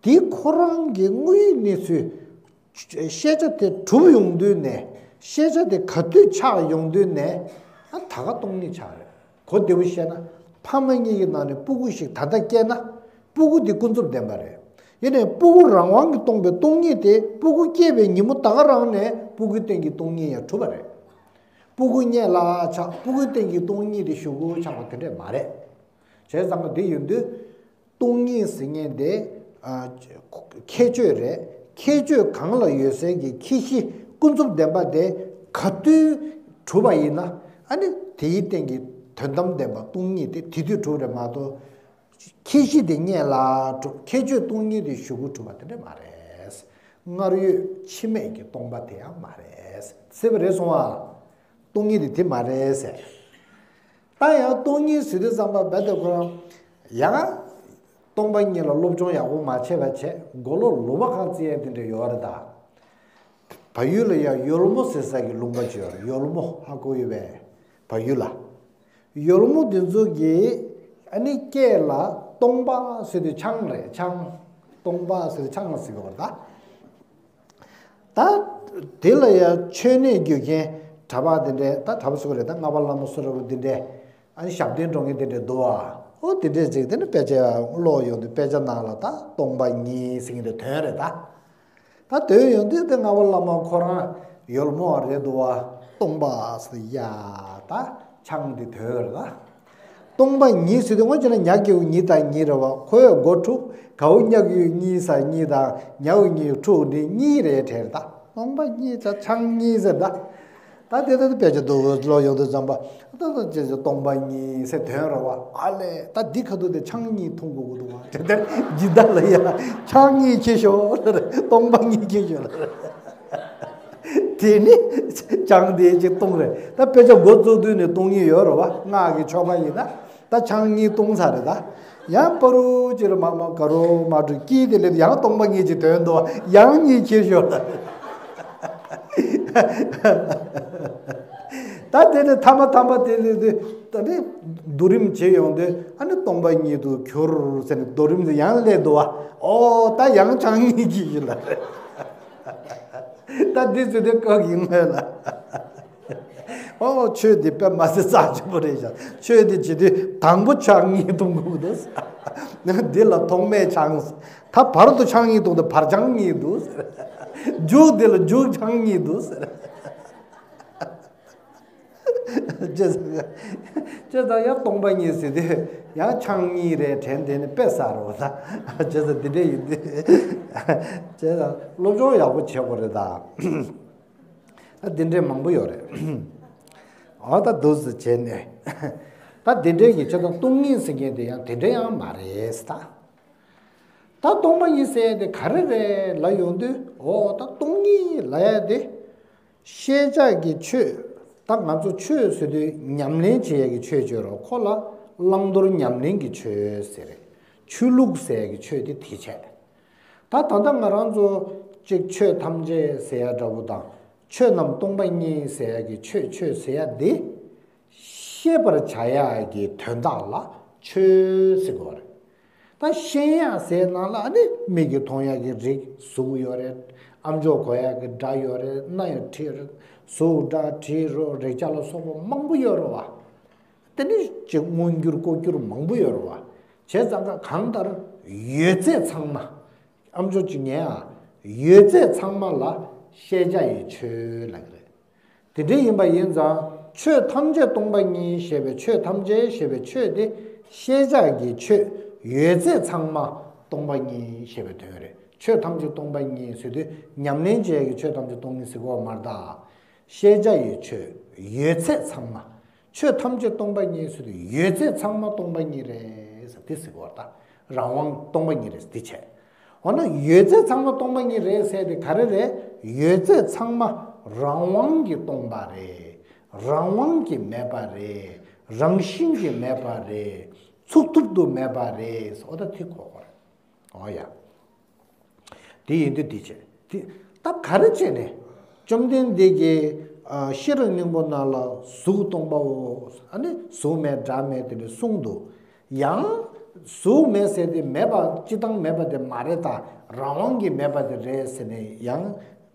དེ་ཁོ་རང་གི་དངོས་ཡོད་གནས་ཚུལ། ཤེས་བྱ་དེ་གྲུབ་ཡོང་དུས་ནས་ཤེས་བྱ་དེ་ག་དུས་ཆགས་ཡོང་དུས་ནས་ཨ་ད་ག་སྟོང་ཉིད་ཆགས་རེད། གོ་བདེ་པོ་བཤད་ན་ཕ་མ་གཉིས་ཀྱི་ནང་ནས་སྤུ་གུ་ཞིག་ད་ལྟ་སྐྱེས་ན་སྤུ་གུ་དེ་ཀུན་རྫོབ་བདེན་པ་རེད། ཡིན་ནའི་སྤུ་གུ་རང་དབང་གིས་སྟོང་པའི་སྟོང་ཉིད་དེ་སྤུ་གུ་སྐྱེས་པའི་ཉིན་མོ་ད་ག་རང་ནས་སྤུ་གུའི་སྟེང་གི་སྟོང་ཉིད་ཡང་གྲུབ་པ་རེད། སྤུ་གུ་རྙེད་ལ་ཆགས་སྤུ་གུའི་སྟེང་གི་སྟོང་ཉིད་དེ་གཞུག་གུ་ཆགས་པ་དེ་འདྲས་མ་རེད། བྱས་ཙང་དེ་ཡིན་དུས། སྟོང་ཉིད་ཟེར་མཁན་དེ། ཨ་ཁྱད་ཆོས་རེད། ཁྱད་ཆོས་གང་ལ་ཡོད་སའི་གི་ཁྱད་གཞི་ཀུན་རྫོབ་བདེན་པ་དེ་ག་དུས་གྲུབ་པ་ཡིན་ན་ཨ་ནི་དེའི་སྟེང་གི་ དོན་དམ་བདེན་པ་སྟོང་ཉིད་དེ་དེ་དུས་གྲུབ་རེད་མ་གཏོགས། ཁྱད་གཞི་དེ་རྙེད་ལ་གྲུབ། ཁྱད་ཆོས་སྟོང་ཉིད་དེ་གཞུག་གུ་གྲུབ་པ་དེ་འདྲ་མ་རེད། སྔར་ཡོད་ཕྱི་མེད་ཀྱི་སྟོང་པ་དེ་ཡང་མ་རེད་ཟེར་བ་རེད་སོང་ཨ། སྟོང་ཉིད་དེ་དེ་མ་རེད་ཟེར། ད་ཡང་སྟོང་ཉིད་ཟེར་དུས་ཙམ་པ་རྦད་དེ་ཁོ་རང་ཡང་སྟོང་པ་ཉིད་ལ་སློབ་སྦྱོང་ཡག་པོ་མ་བྱས་པ་བྱས་མགོ་ལོག་ལུང་པ་ཁག་བརྩི་ཡ་དེ་འདྲ་ཡོད་རེད་ད། བལ་ཡུལ་ལ་ཡང་ཡོལ་མོ་ཟེར་ས་གི་ལུང་པ་ཅིག་ཡོད་རེད། ཡོལ་མོ་ཧ་གོ་ཡོད་པས། བལ་ཡུལ་ལ། ཡོལ་མོ་དེ་ཚོ་གི་ཨ་ནི་སྐད་ལ་སྟོང་པ་ཟེར་དུས་ཆང་རེད། ཆང་། སྟོང་པ་ཟེར་དུས་ཆང་ཟེར་གི་ཡོད་རེད་ད། ད་དེ་ལ་ཡང་མཆོད་གནས་རྒྱུ་མཁན་གྲྭ་པ་དེ་འདྲས། ད་གྲྭ་པ་ཟེར་གི་རེད། ད་ལྔ་པ་བླ་མ་སུ་ར་བུ་དེ་འདྲས། ཨ་ནི་ཞབས་བརྟན་འགྲོ་མཁན་དེ་འདྲས་འདུག་བ། ཨོ་དེ་འདྲས་ཅིག་དེ་ནི་དཔེ་ཆ་ཀློག་ཡོང་དུས་དཔེ་ཆ་ནང་ལ་ད་སྟོང་པ་ཉིད་ཟེར་མཁན་དེ་དོན་རེད་ད། ད་དོན་ཡོང་དུས་དེ་ལྔ་པ་བླ་མ་ཁོ་རང་ཡོལ་མོ་བ་རེད་འདུག་བ། སྟོང་པ་ཟེར་ཡ་ད་ཆང་དེ་དོན་རེད་ད། སྟོང་པ་ཉིད་ཟེར་དུས་ངོ་བྱས་ན་ཉ་གི་གུ་ཉི་དང་གཉིས་རེད་བ། ཁོའི་སྒོ་ཕྲུག་གའུ་ཉ་གི་གུ་གཉིས་ས་གཉིས་དང་ཉ་གི་གུ་གཉིས་ཕྲུག་འདི་གཉིས་རེད་དྲན་ད། སྟོང་པ་ཉིད་ད་ཆང་གཉིས་ཟེར་ད། ད་དེ་ལྟར་དཔེ་ཆ་འདུག་ཀློག་ཡོང་དུས་ཙམ་པ་ད་ད་ཅེས་སྟོང་པ་ཉིད་ཟེར་དོན་རེད་བ། ཨ་ལས་ད་འདི་ཁ་ཐུག་དེ་ཆང་གཉིས་འཐུང་དགོས་ཀྱི་འདུག་བ། དེ་ལྟར་ཇི་ལྟར་ལ་ཡ་ཆང་གཉིས་ཁྱེར་ཤོག་ལ་རེད། སྟོང་པ་ཉིད་ཁྱེར་ཤོག་ལ་རེད། དེ་ནི་ཆང་དེ་ཅིག་སྟོང་རེད། ད་དཔེ་ཆ་འགོ་བཙུགས་དུས་ནས་སྟོང་ཉིད་ཡོད་རེད་བ། སྔགས་ཀྱི་ཆོ་ག་ཡིན་ན་ད་ཆང་གཉིས་སྟོང་ཚར་རེད་ད། ཡང་པ་རུ་ཅིར་མ་མ་ག་རུ་མ་གྲུ་ཀི་དེ་ལས་ཡང་སྟོང་པ་ཉིད་ཅིག་དོན་དུ་ཡང་གཉིས་ཁྱེར་ཤོག་ལ། ད་དེ་ནས་ཐ་མ་ཐ་མ་དེ་ནས་དེ་ད་ནི་བསྡུ་རིམ་བྱེད་ཡོང་དུས་ཨ་ནི་སྟོང་པ་ཉིད་དུ་གྱུར་ཟེར་ནས་བསྡུ་རིམ་དེ་ཡང་སླེབས་འདུག་བ། ཨོ་ད་ཡང་ཆང་གཉིས་ཀྱི་ཡིན་ལ། ད་འདི་ཚོ་དེ་བཀག་ཡིན་མོད་ལ། ཨོ་ཆོས་འདི་དཔེ་མ་སྲིད་རྩ་ཆེན་པོ་རེད་ཤག་ཆོས་འདི་བྱེད་དུས་དང་པོ་ཆང་གཉིས་འཐུང་དགོས་འདུག་འདི་ལ་ཐོག་མའི་ཆང་། ད་བར་དུ་ཆང་གཉིས་འཐུང་དུས་བར་ཆང་གཉིས་འདུག་ཟེར། མཇུག་འདི་ལ་མཇུག་ཆང་གཉིས་འདུག་ཟེར། ཅེས་ཅེས་དང་ཡང་སྟོང་པ་ཉིད་ཟེར་དུས་ཡང་ཆང་གཉིས་རེད་དྲན། དེ་ནི་དཔེ་གསར་བ་དང་ཅེས་དང་འདི་འདྲས་ཡིན་དུས་ཅེས་དང་སློབ་སྦྱོང་ཡག་པོ་བྱེད་དགོས་རེད་ད། ད་འདི་འདྲས་མང་པོ་ཡོད་རེད། འོ་ད་འདུག་སེ་བྱས་ནས་ད་འདི་འདྲས་ཀྱི་ཅེས་དང་སྟོང་ཉིད་ཟེར་མཁན་དེ་ཡང་དེ་འདྲས་ཡང་མ་རེད་ད། ད་སྟོང་པ་ཉིད་ཟེར་ཡ་དེ་ག་རེ་རེད་ལབ་ཡོང་དུས། འོ་ད་སྟོང་ཉིད་ལབ་ཡ་དེ་ཤེས་བྱ་གི་ཆོས། ད་ང་ཚོ་ཆོས་ཟེར་དུས་ཉམས་ལེན་བྱེད་ཡ་གི་ཆོས་ཅིག་ཡོད་རེད། ཁོ་ལ་བླང་དོར་ཉམས་ལེན་གྱི་ཆོས་ཟེར་རེད། ཆོས་ལུགས་ཟེར་ཡ་གི་ཆོས་དེ་དེ་བྱས། ད་ད་ལྟ་ང་རང་ཚོ་གཅིག་ཆོས་ཐམས་ཅད་ཟེར་ཡ་འདྲ་བོ་དང་། ཆོས་རྣམས་སྟོང་པ་ཉིད་ཟེར་ཡ་གི་ཆོས་ཆོས་ཟེར་ཡ་དེ། ཤེས་པར་བྱ་ཡག་གི་དོན་དག་ལ་ཆོས་ཟེར་དགོས་རེད། ད་ཤེས་ཡག་ཟེར་ནང་ལ་ནི་མིག་གིས་མཐོང་ཡག་གི་རིགས་གཟུགས་ཡོད་རེད། ཨམ་ཅོག་གོ་ཡག་གི་སྒྲ་ཡོད་རེད། སྣ་ཡང་དྲི་རེད། གཟུགས་སྒྲ་དྲི་རོ་རེག་བྱ་ལ་སོགས་པ་མང་པོ་ཡོད་རེད་བ། དེ་ནི་ཅིག་མངོན་གྱུར་ལྐོག་གྱུར་མང་པོ་ཡོད་རེད་བ། བྱས་ཙང་ཀ་གང་ལྟར་ཡོད་ཚད་ཚང་མ། ཨམ་ཅོག་ཅིག་ཉན་ཨ། ཡོད་ཚད་ཚང་མ་ལ་ཤེས་བྱ་ཡི་ཆོས་ལབ་ཀྱི་རེད། དེ་འདྲ་ཡིན་པ་ཡིན་ཙང་ཆོས་ཐམས་ཅད་སྟོང་པ་ཉིད་ཞེས་པའི་ཆོས་ཐམས་ཅད་ཞེས་པའི་ཆོས་དེ་ཤེས་བྱ་གི་ཆོས་ཡོད་ཚད་ཚང་མ་སྟོང་པ་ཉིད་ཞེས་པའི་དོན་རེད། ཆོས་ཐམས་ཅད་སྟོང་པ་ཉིད་ཟེར་དུས་ཉམས་ལེན་བྱེད་ཡག་གི་ཆོས་ཐམས་ཅད་སྟོང་ཉིད་ཟེར་གོ་མ་རེད་ད། ཤེས་བྱ་ཡི་ཆོས་ཡོད་ཚད་ཚང་མ། ཆོས་ཐམས་ཅད་སྟོང་པ་ཉིད་ཟེར་དུས་ཡོད་ཚད་ཚང་མ་སྟོང་པ་ཉིད་རེད་ཟེར་དེ་ཟེར་གོ་རེད་ད། རང་དབང་སྟོང་པ་ཉིད་རེད་དེ་བྱས། འོ་ན་ཡོད་ཚད་ཚང་མ་སྟོང་པ་ཉིད་རེད་ཟེར་དེ་ག་རེ་རེད། ཡོད་ཚད་ཚང་མ་རང་དབང་གིས་སྟོང་པ་རེད། རང་དབང་གིས་མེད་པ་རེད། རང་བཞིན་གྱིས་མེད་པ་རེད། ཚུགས་ཐུབ་ཏུ་མེད་པ་རེད། འོ་ད་དེ་གོ་དགོས་རེད། འོ་ཡ། དེ་ཡིན་དུས་དེ་བྱས། དེ་ད་ག་རེ་བྱས་ནས་བཅོམ་ལྡན་འདས་ཀྱིས་ཨ་ཤེས་རབ་སྙིང་པོ་ནང་ལ་གཟུགས་སྟོང་པའོ། ཨ་ནི་གཟུགས་མེད་སྒྲ་མེད་དེ་འདྲ་གསུངས་འདུག་ཡང་གཟུགས་མེད་ཟེར་དེ་མེད་པ་སྤྱི་བཏང་མེད་པ་དེ་མ་རེད་ད། རང་དབང་གིས་མེད་པ་དེ་རེད་ཟེར་ནས་ཡང་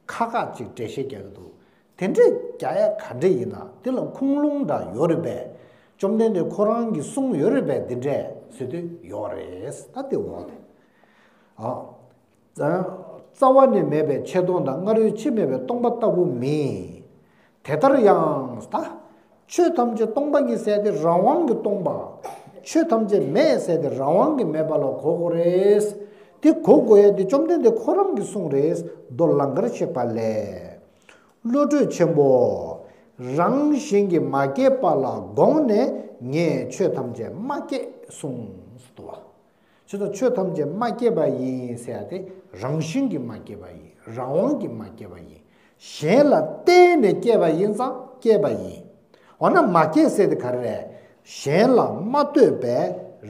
ཁ་ཁ་ཅིག་འགྲེལ་བཤད་རྒྱག་གི་འདུག་དེ་འདྲས་རྒྱག་ཡ་ག་འདྲས་ཡིན་ན་དེ་ལ་ཁུངས་ལུང་འདྲ་ཡོད་རེད་པས། བཅོམ་ལྡན་འདས་ཁོ་རང་གིས་གསུངས་ཡོད་རེད་པས། དེ་འདྲས་ཟེར་དུས་ཡོད་རེད། ད་དེ་འོང་དེ། ཨ། རྩ་བ་ནས་མེད་པའི་ཆེ་མཐོང་དང་སྔར་ཡོད་ཕྱིས་མེད་པའི་སྟོང་པ་ལྟ་བུ་མིན། དེ་ལྟར་ཡང་ད། ཆོས་ཐམས་ཅད་སྟོང་པ་ཉིད་ཟེར་དེ་རང་དབང་གིས་སྟོང་པ། ཆོས་ཐམས་ཅད་མེད་ཟེར་དེ་རང་དབང་གིས་མེད་པ་ལ་གོ་དགོས་རེད། དེ་གོ་དགོས་ཡ་དེ་བཅོམ་ལྡན་འདས་ཁོ་རང་གིས་གསུངས་རེད། མདོ་ལང་ཀར་གཤེགས་པ་ལས། བློ་གྲོས་ཆེན་པོ། རང་བཞིན་གྱིས་མ་སྐྱེས་པ་ལ་དགོངས་ནས་ངས་ཆོས་ཐམས་ཅད་མ་སྐྱེས་གསུངས་སོ། བྱས་ཙང་ཆོས་ཐམས་ཅད་མ་སྐྱེས་པ་ཡིན་ཟེར་ཡ་དེ་རང་བཞིན་གྱིས་མ་སྐྱེས་པ་ཡིན། རང་དབང་གིས་མ་སྐྱེས་པ་ཡིན། གཞན་ལ་བརྟེན་ནས་སྐྱེས་པ་ཡིན་ཙང་སྐྱེས་པ་ཡིན། འོ་ན་མ་སྐྱེས་ཟེར་དེ་ག་རེ་རེད། གཞན་ལ་མ་ལྟོས་པའི་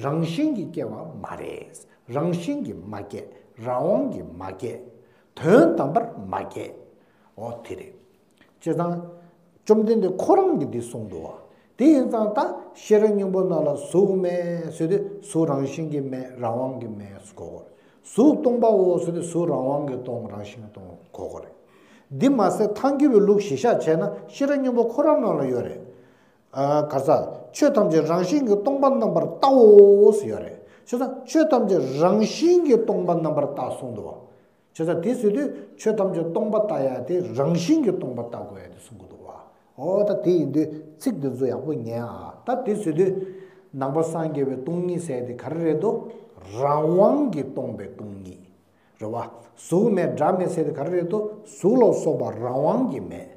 རང་བཞིན་གྱིས་སྐྱེ་བ་མ་རེད། རང་བཞིན་གྱིས་མ་སྐྱེས། རང་དབང་གིས་མ་སྐྱེས། དོན་དམ་པར་མ་སྐྱེས། འོ་དེ་རེད། བྱས་ཙང་། བཅོམ་ལྡན་འདས་ཁོ་རང་གིས་འདི་གསུངས་འདུག་བ། དེ་ཡིན་ཙང་ད་ཤེས་རབ་སྙིང་པོ་ནང་ལ་གཟུགས་མེད་ཟེར་དུས་གཟུགས་རང་བཞིན་གྱིས་མེད། རང་དབང་གིས་མེད་ཟེར་གོ་གོ་རེད། གཟུགས་སྟོང་པའོ་ཟེར་དུས་གཟུགས་རང་དབང་གིས་སྟོང་། རང་བཞིན་གྱིས་སྟོང་གོ་གོ་རེད། འདི་མ་ཟད་ཐལ་འགྱུར་བའི་ལུགས་གཞི་བཞག་བྱས་ན་ཤེས་རབ་སྙིང་པོ་ཁོ་རང་ནང་ལ་ཡོད་རེད། ཨ། ག་རེ་ཟ། ཆོས་ཐམས་ཅད་རང་བཞིན་གྱིས་སྟོང་པ་རྣམ་པར་བལྟའོ་ཟེར་ཡོད་རེད། བྱས་ཙང་ཆོས་ཐམས་ཅད་རང་བཞིན་གྱིས་སྟོང་པ་རྣམ་པར་བལྟ་གསུངས་འདུག་བ། བྱས་ཙང་དེ་ཟེར་དུས་ཆོས་ཐམས་ཅད་སྟོང་པ་ལྟ་ཡ་དེ་རང་བཞིན་གྱིས་སྟོང་པ་ལྟ་དགོས་ཡ་དེ་གསུང་གི་འདུག་བ། འོ་ད་དེ་ཡིན་དུས་ཚིག་འདི་ཚོ་ཡག་པོ་ཉན་ཨ། ད་དེ་ཟེར་དུས་ནང་པ་སངས་རྒྱས་པའི་སྟོང་ཉིད་ཟེར་ཡ་དེ་ག་རེ་རེད་དོ། རང་དབང་གིས་སྟོང་པའི་སྟོང་ཉིད་རེད་བ། གཟུགས་མེད་སྒྲ་མེད་ཟེར་ཡ་དེ་ག་རེ་རེད་དོ། གཟུགས་ལ་སོགས་པ་རང་དབང་གིས་མེད།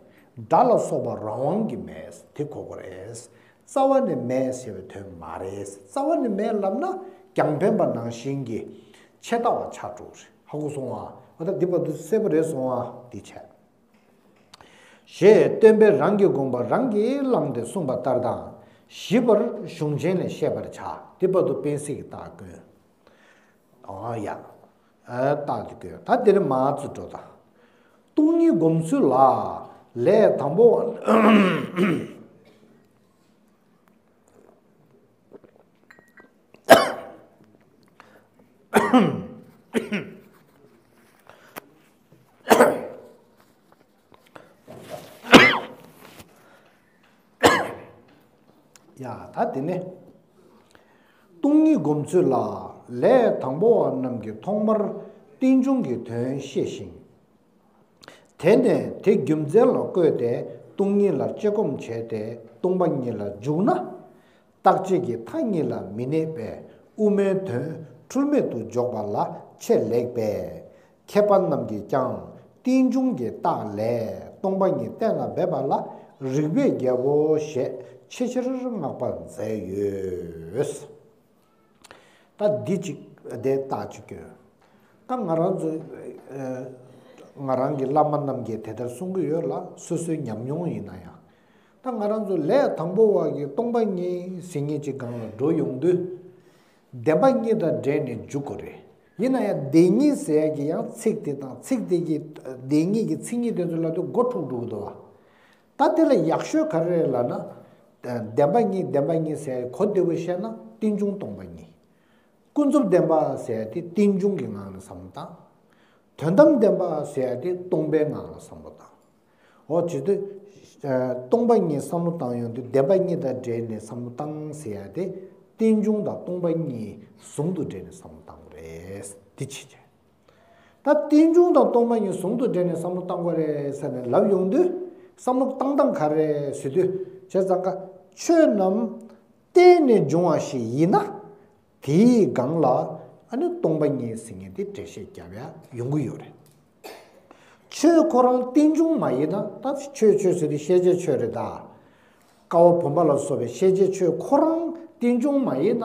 སྒྲ་ལ་སོགས་པ་རང་དབང་གིས་མེད། དེ་གོ་དགོས་རེད། རྩ་བ་ནས་མེད་ཟེར་བའི་དོན་མ་རེད། རྩ་བ་ནས་མེད་ལབ་ན་རྒྱང་འཕེན་པ་ནང་བཞིན་གྱི་ཆད་ལྟ་བ་ཆགས་འགྲོ་གི་རེད། ཧ་གོ་སོང་ཨ། འོ་ད་འདི་བར་དུ་གསལ་པོ་རེད་སོང་ཨ། འདི་བྱས། ཞེས་སྟོན་པས་རང་གི་དགོངས་པ་རང་གིས་བླངས་ཏེ་གསུངས་པ་ལྟར་དང་། ཞིབ་པར་གཞུང་ཆེན་ལས་ཤེས་པར་བྱ། འདི་བར་དུ་སྤེལ་གསལ་གྱི་རྟགས་བཀོད། ཨ་ཡ། ཨ། རྟགས་དེ་བཀོད། ད་འདིར་མ་ཚུར་འགྲོ་དང་། སྟོང་ཉིད་སྒོམ་ཚུལ་ལ། ལས་དང་པོ་བ། ཡ། ད་དེ་ནས་སྟོང་ཉིད་སྒོམ་ཚུལ་ལ། ལས་དང་པོ་བ་རྣམས་ཀྱིས་ཐོག་མར་རྟེན་འབྱུང་གི་དོན་ཤེས་ཤིང་། དེ་ནས་དེ་རྒྱུ་མཚན་ལ་བཀོད་དེ་སྟོང་ཉིད་ལ་དཔྱད་སྒོམ་བྱས་ཏེ་སྟོང་པ་ཉིད་ལ་འཇུག་ན། རྟག་གཅིག་གི་མཐའ་གཉིས་ལ་མི་གནས་པས་དབུ་མའི་དོན་འཁྲུལ་མེད་དུ་འཇོག་པ་ལ་ཆེས་ལེགས་པས། མཁས་པ་རྣམས་ཀྱིས་ཀྱང་རྟེན་འབྱུང་གི་རྟགས་ལས་སྟོང་པ་ཉིད་གཏན་ལ་འབེབས་པ་ལ་རིགས་པས་རྒྱལ་པོ་ཞེས་ཆེས་ཆེར་བསྔགས་པ་མཛད་ཡོད། ད་འདི་གཅིག་དེ་རྟགས་གཅིག་བཀོད། ད་ང་རང་ཚོ་ཨ་ང་རང་གི་བླ་མ་རྣམས་ཀྱིས་དེ་ལྟར་གསུང་གི་ཡོད་ལ། སོ་སོའི་ཉམས་མྱོང་ཡིན་ན་ཡང་། ད་ང་རང་ཚོ་ལས་དང་པོ་བ་གི་སྟོང་པ་ཉིད་ཟེར་མཁན་གྱི་སྒང་ལ་འགྲོ་ཡོང་དུས། བདེན་པ་གཉིས་དང་འབྲེལ་ནས་འཇུག་དགོས་རེད། ཡིན་ན་ཡང་བདེན་གཉིས་ཟེར་ཡ་གི་ཡང་ཚིག་དེ་དང་ཚིག་དེ་གི་བདེན་གཉིས་ཀྱི་མཚན་ཉིད་དེ་ཚོ་ལབ་དུས་མགོ་འཁྲུག་འགྲོ་གི་འདུག་བ། ད་དེ་ལ་ཡག་ཤོས་ག་རེ་རེད་ལབ་ན། བདེན་པ་གཉིས་བདེན་པ་གཉིས་ཟེར་ཡ་གོ་བདེ་པོ་བཤད་ན་རྟེན་འབྱུང་སྟོང་པ་ཉིད། ཀུན་རྫོབ་བདེན་པ་ཟེར་ཡ་དེ་རྟེན་འབྱུང་གི་ངང་ནས་བསམ་བློ་བཏང་། དོན་དམ་བདེན་པ་ཟེར་ཡ་དེ་སྟོང་པའི་ངང་ལ་བསམ་བློ་བཏང་། འོ་བྱེད་དུས། ཨ། སྟོང་པ་ཉིད་བསམ་བློ་བཏང་ཡོང་དུས་བདེན་པ་གཉིས་དང་འབྲེལ་ནས་བསམ་བློ་བཏང་ཟེར་ཡ་དེ་རྟེན་འབྱུང་དང་སྟོང་པ་ཉིད་ཟུང་དུ་འབྲེལ་ནས་བསམ་བློ་བཏང་དགོས་རེད། འདི་བྱེད་བྱས། ད་རྟེན་འབྱུང་དང་སྟོང་པ་ཉིད་ཟུང་དུ་འབྲེལ་ནས་བསམ་བློ་བཏང་དགོས་རེད་ཟེར་ནས་ལབ་ཡོང་དུས་བསམ་བློ་བཏང་སྟངས་ག་རེ་ཟེར་དུས། བྱས་ཙང་ཀ་ཆོས་རྣམས་བརྟེན་ནས་འབྱུང་བ་ཞིག་ཡིན་ན། དེའི་སྒང་ལ་ཨ་ནི་སྟོང་པ་ཉིད་ཟེར་མཁན་དེ་འགྲེལ་བཤད་རྒྱབ་ཡ་ཡོང་གི་ཡོད་རེད། ཆོས་ཁོ་རང་རྟེན་འབྱུང་མ་ཡིན་ན། ད་ཆོས་ཆོས་ཟེར་དུས་ཤེས་བྱའི་ཆོས་རེད་ད། ཀ་བ་བུམ་པ་ལ་སོགས་པའི་ཤེས་བྱའི་ཆོས་ཁོ་རང་རྟེན་འབྱུང་མ་ཡིན་ན་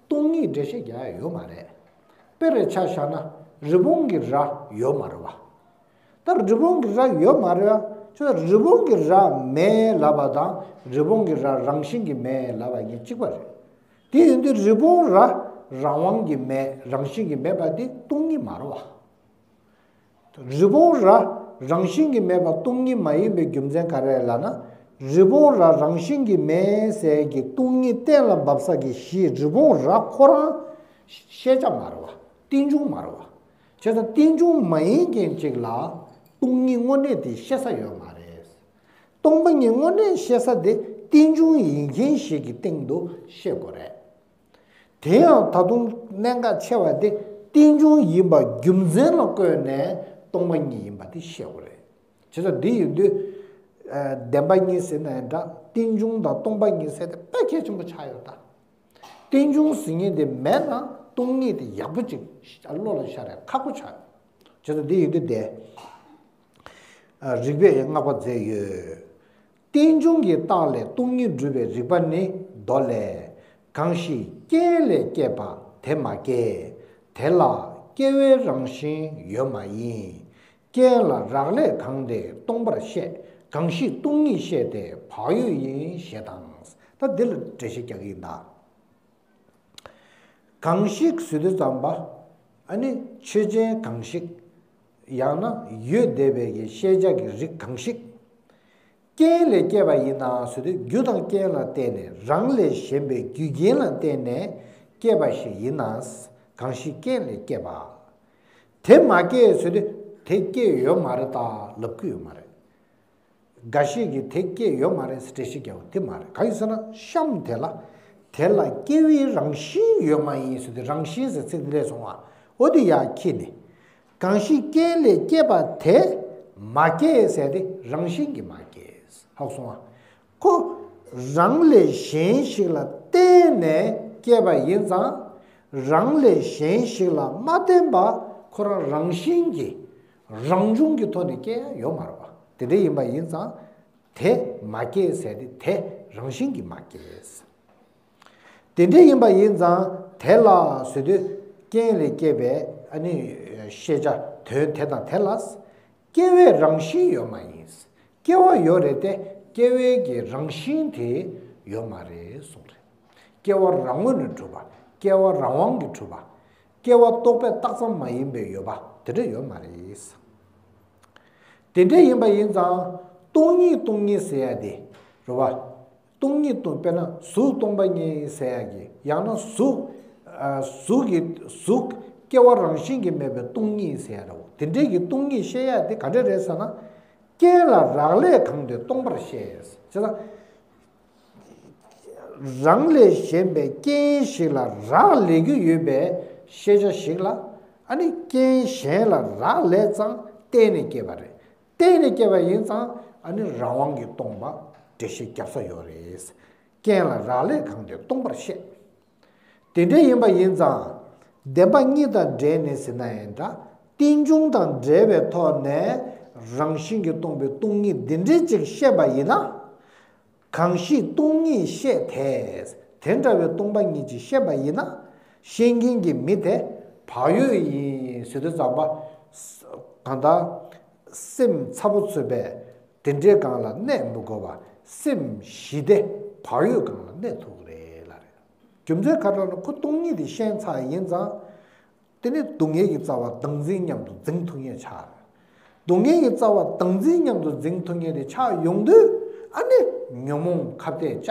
སྟོང་ཉིད་འགྲེལ་བཤད་རྒྱག་ཡ་ཡོད་མ་རེད། དཔེར་ཆ་བཞག་ན་རི་བོང་གི་རྭ་ཡོད་མ་རེད་བ། ད་རི་བོང་གི་རྭ་ཡོད་མ་རེད་བ། ཁྱོད་རི་བོང་གི་རྭ་མེད་ལབ་པ་དང་རི་བོང་གི་རྭ་རང་བཞིན་གྱིས་མེད་ལབ་པ་གཉིས་གཅིག་པ་རེད། དེ་ཡིན་དུས་རི་བོང་རྭ་རང་དབང་གིས་མེད། རང་བཞིན་གྱིས་མེད་པ་དེ་སྟོང་ཉིད་མ་རེད་བ། རི་བོང་རྭ་རང་བཞིན་གྱིས་མེད་པ་སྟོང་ཉིད་མ་ཡིན་པའི་རྒྱུ་མཚན་ག་རེ་ལབ་ན། རི་བོང་རྭ་རང་བཞིན་གྱིས་མེད་ཟེར་གྱི་སྟོང་ཉིད་གཏན་ལ་འབེབས་ས་གི་གཞི་རི་བོང་རྭ་ཁོ་རང་ཤེས་བྱ་མ་རེད་བ། རྟེན་འབྱུང་མ་རེད་བ། བྱས་ཙང་རྟེན་འབྱུང་མ་ཡིན་མཁན་ཅིག་ལ་སྟོང་ཉིད་དངོས་གནས་དེ་ཤེས་ས་ཡོད་མ་རེད། སྟོང་པ་ཉིད་དངོས་གནས་ཤེས་ས་དེ་རྟེན་འབྱུང་ཡིན་མཁན་ཞིག་གི་སྟེང་དུ་ཤེས་དགོས་རེད། དེ་ཡང་ད་དུང་གནད་འགག་ཆེ་བ་དེ་རྟེན་འབྱུང་ཡིན་པ་རྒྱུ་མཚན་ལ་བཀོད་ནས་སྟོང་པ་ཉིད་ཡིན་པ་དེ་ཤེས་དགོས་རེད། བྱས་ཙང་འདི་ཡིན་དུས། ཨ། བདེན་པ་གཉིས་ཟེར་ན་ཡང་འདྲ། རྟེན་འབྱུང་དང་སྟོང་པ་ཉིད་ཟེར་དེ་དཔེ་གལ་ཆེན་པོ་ཆགས་ཡོད་ད། རྟེན་འབྱུང་ཟེར་མཁན་དེ་མེད་ན་སྟོང་ཉིད་དེ་ཡག་པོ་ཅིག་བློ་ལ་ཤར་ཡ་ཁག་པོ་ཆགས་ཡོད། བྱས་ཙང་འདི་ཡིན་དུས་དེ། ཨ། རིགས་པས་བསྔགས་པ་མཛད་ཡོད། རྟེན་འབྱུང་གི་རྟགས་ལས་སྟོང་ཉིད་སྒྲུབ་པའི་རིགས་པ་ནི། མདོ་ལས། གང་ཞིག་རྐྱེན་ལས་སྐྱེས་པ་དེ་མ་སྐྱེས། དེ་ལ་སྐྱེ་བའི་རང་བཞིན་ཡོད་མ་ཡིན། རྐྱེན་ལ་རག་ལས་གང་དེ་སྟོང་པར་བཤད། གང་ཞིག་སྟོང་ཉིད་བཤད་དེ་བག་ཡོད་ཡིན་ཞེས་དང་། ད་འདི་ལ་འགྲེལ་བཤད་རྒྱག་གི་ཡིན་ད། གང་ཞིག་ཟེར་དུས་ཙམ་པ། ཨ་ནི་ཆོས་ཅན་གང་ཞིག་ཡང་ན་ཡོད་བསྡད་པའི་གི་ཤེས་བྱ་གི་རིགས་གང་ཞིག་རྐྱེན་ལས་སྐྱེས་པ་ཡིན་ན་ཟེར་དུས་རྒྱུ་དང་རྐྱེན་ལ་བརྟེན་ནས་རང་ལས་གཞན་པའི་རྒྱུ་རྐྱེན་ལ་བརྟེན་ནས་སྐྱེས་པ་ཞིག་ཡིན་ན། གང་ཞིག་རྐྱེན་ལས་སྐྱེས་པ། དེ་མ་སྐྱེས་ཟེར་དུས་དེ་སྐྱེས་ཡོད་མ་རེད་ད་ལབ་ཀྱི་ཡོད་མ་རེད། འགའ་ཞིག་གིས་དེ་སྐྱེས་ཡོད་མ་རེད་ཟེར་འགྲེལ་བཤད་རྒྱག་པ་དེ་མ་རེད། གང་ཡིན་ཟེར་ན་གཤམ་དེ་ལ། དེ་ལ་སྐྱེ་བའི་རང་བཞིན་ཡོད་མ་ཡིན་ཟེར་དུས་རང་བཞིན་ཟེར་ཚིག་འདི་སླེབས་སོང་བ། འོ་དེ་ཡར་འཁྱེར་ནས། གང་ཞིག་རྐྱེན་ལས་སྐྱེས་པ་དེ་མ་སྐྱེས་ཟེར་དེ་རང་བཞིན་གྱིས་མ་སྐྱེས། ཧ་གོ་སོང་བ། ཁོ་རང་ལས་གཞན་ཞིག་ལ་བརྟེན་ནས་སྐྱེས་པ་ཡིན་ཙང་། རང་ལས་གཞན་ཞིག་ལ་མ་བརྟེན་པ་ཁོ་རང་རང་བཞིན་གྱིས་རང་བྱུང་གི་ཐོག་ནས་སྐྱེ་ཡ་ཡོད་མ་རེད་པ། དེ་འདྲ་ཡིན་པ་ཡིན་ཙང་། དེ་མ་སྐྱེས་ཟེར་དེ་དེ་རང་བཞིན་གྱིས་མ་སྐྱེས། དེ་འདྲ་ཡིན་པ་ཡིན་ཙང་དེ་ལ་ཟེར་དུས་རྐྱེན་ལས་སྐྱེས་པའི་ཨ་ནི་ཤེས་བྱ་དོན་དེ་དང་དེ་ལ། སྐྱེ་བའི་རང་བཞིན་ཡོད་མ་ཡིན། སྐྱེ་བ་ཡོད་རེད་དེ་སྐྱེ་བའི་གི་རང་བཞིན་དེ་ཡོད་མ་རེད་གསུངས་རེད། སྐྱེ་བ་རང་ངོས་ནས་གྲུབ་པ། སྐྱེ་བ་རང་དབང་གིས་གྲུབ་པ། སྐྱེ་བ་རྟོག་པས་བཏགས་ཙམ་མ་ཡིན་པའི་ཡོད་པ་དེ་འདྲ་ཡོད་མ་རེད། དེ་འདྲ་ཡིན་པ་ཡིན་ཙང་སྟོང་ཉིད་སྟོང་ཉིད་ཟེར་ཡ་དེ་རེད་བ། སྟོང་ཉིད་སྟོང་དཔེར་ན་གཟུགས་སྟོང་པ་ཉིད་ཟེར་ཡ་གི་ཡང་ན་གཟུགས། ཨ། གཟུགས་ཀྱི་གཟུགས་སྐྱེ་བ་རང་བཞིན་གྱིས་མེད་པའི་སྟོང་ཉིད་ཟེར་ཡ་རེད་བ། དེ་འདྲའི་གི་སྟོང་ཉིད་བཤད་ཡ་དེ་ག་འདྲ་རེད་ཟེར་ན། རྐྱེན་ལ་རག་ལས་གང་དེ་སྟོང་པར་བཤད། བྱས་ཙང་། རང་ལས་གཞན་པའི་རྐྱེན་ཞིག་ལ་རག་ལས་ཀྱི་ཡོད་པའི་ཤེས་བྱ་ཞིག་ལ། ཨ་ནི་རྐྱེན་གཞན་ལ་རག་ལས་ཙང་བརྟེན་ནས་སྐྱེས་པ་རེད། བརྟེན་ནས་སྐྱེས་པ་ཡིན་ཙང་ཨ་ནི་རང་དབང་གིས་སྟོང་པ་འགྲེལ་བཤད་རྒྱབ་ས་ཡོད་རེད། རྐྱེན་ལ་རག་ལས་གང་དེ་སྟོང་པར་བཤད། དེ་འདྲ་ཡིན་པ་ཡིན་ཙང་། བདེན་པ་གཉིས་དང་འབྲེལ་ནས་ཟེར་ན་ཡང་འདྲ། རྟེན་འབྱུང་དང་འབྲེལ་བའི་ཐོག་ནས་རང་བཞིན་གྱིས་སྟོང་པའི་སྟོང་ཉིད་འདི་འདྲའི་ཅིག་བཤད་པ་ཡིན་ན། གང་ཞིག་སྟོང་ཉིད་བཤད་དེ། དེ་འདྲ་བའི་སྟོང་པ་ཉིད་ཅིག་བཤད་པ་ཡིན་ན། བཤད་མཁན་གྱི་མི་དེ་བག་ཡོད་ཡིན་ཟེར་དུས་ཙམ་པ། གང་ལྟར། སེམས་ཚ་པོ་ཚོས་པས་དེ་འདྲའི་སྒང་ལ་གནས་མི་དགོས་པ། སེམས་ཞི་བདེ་བག་ཡོད་སྒང་ལ་གནས་ཐུབ་ཀྱི་རེད་ལབ་རེད། རྒྱུ་མཚན་ག་རེ་ལབ་ན་ཁོ་སྟོང་ཉིད་དེ་ཤེས་ཚར་ཡིན་ཙང་། དེ་ནི་སྡུག་བསྔལ་གྱི་རྩ་བ་བདག་འཛིན་མཉམ་དུ་འཛིན་ཐུབ་མཁན་ཆགས་རེད། སྡུག་བསྔལ་གྱི་རྩ་བ་བདག་འཛིན་མཉམ་དུ་འཛིན་ཐུབ་མཁན་དེ་ཆགས་ཡོང་དུས། ཨ་ནི་ཉོན་མོངས་ཁ་གཏད་བཅག་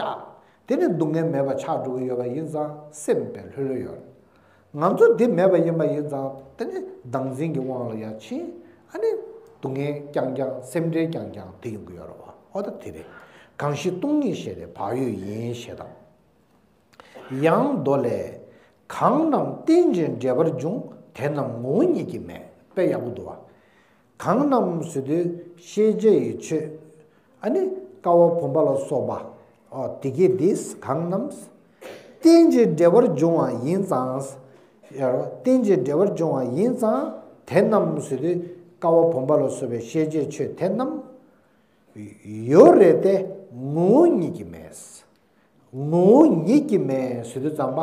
དེ་ནི་སྡུག་བསྔལ་མེད་པ་ཆགས་འགྲོ་གི་ཡོད་པ་ཡིན་ཙང་སེམས་དཔེ་ལྷོད་ལྷོད་ཡོད་རེད། ང་ཚོ་འདི་མེད་པ་ཡིན་པ་ཡིན་ཙང་དེ་ནི་བདག་འཛིན་གྱི་དབང་ལ་ཡང་ཕྱིན། ཨ་ནི་སྡུག་བསྔལ་རྐྱང་རྐྱང་སེམས་ཁྲལ་རྐྱང་རྐྱང་དེ་ཡོང་གི་ཡོད་རེད་བ། ཨོ་ད་དེ་རེད། གང་ཞིག་སྟོང་ཉིད་བཤད་དེ་བག་ཡོད་ཡིན་ཞེས་དང་། ཡང་མདོ་ལས། གང་རྣམས་རྟེན་ཅིང་འབྲེལ་པར་འབྱུང་། དེ་རྣམས་ངོ་བོ་ཉིད་ཀྱིས་མེད། དཔེ་ཡག་པོ་འདུག་བ། གང་རྣམས་ཟེར་དུས་ཤེས་བྱ་ཡི་ཆོས། ཨ་ནི་ཀ་བ་བུམ་པ་ལ་སོགས་པ། ཨོ་དེ་གས་འདི་གང་རྣམས། རྟེན་ཅིང་འབྲེལ་པར་འབྱུང་བ་ཡིན་ཙང་། ཡ་རོ་རྟེན་ཅིང་འབྲེལ་པར་འབྱུང་བ་ཡིན་ཙང་དེ་རྣམས་ཟེར་དུས་ཀ་བ་བུམ་པ་ལ་སོགས་པའི་ཤེས་བྱའི་ཆོས་དེ་རྣམས། ཡོད་རེད་དེ་ངོ་བོ་ཉིད་ཀྱིས་མེད། ངོ་བོ་ཉིད་ཀྱིས་མེད་ཟེར་དུས་ཙམ་པ།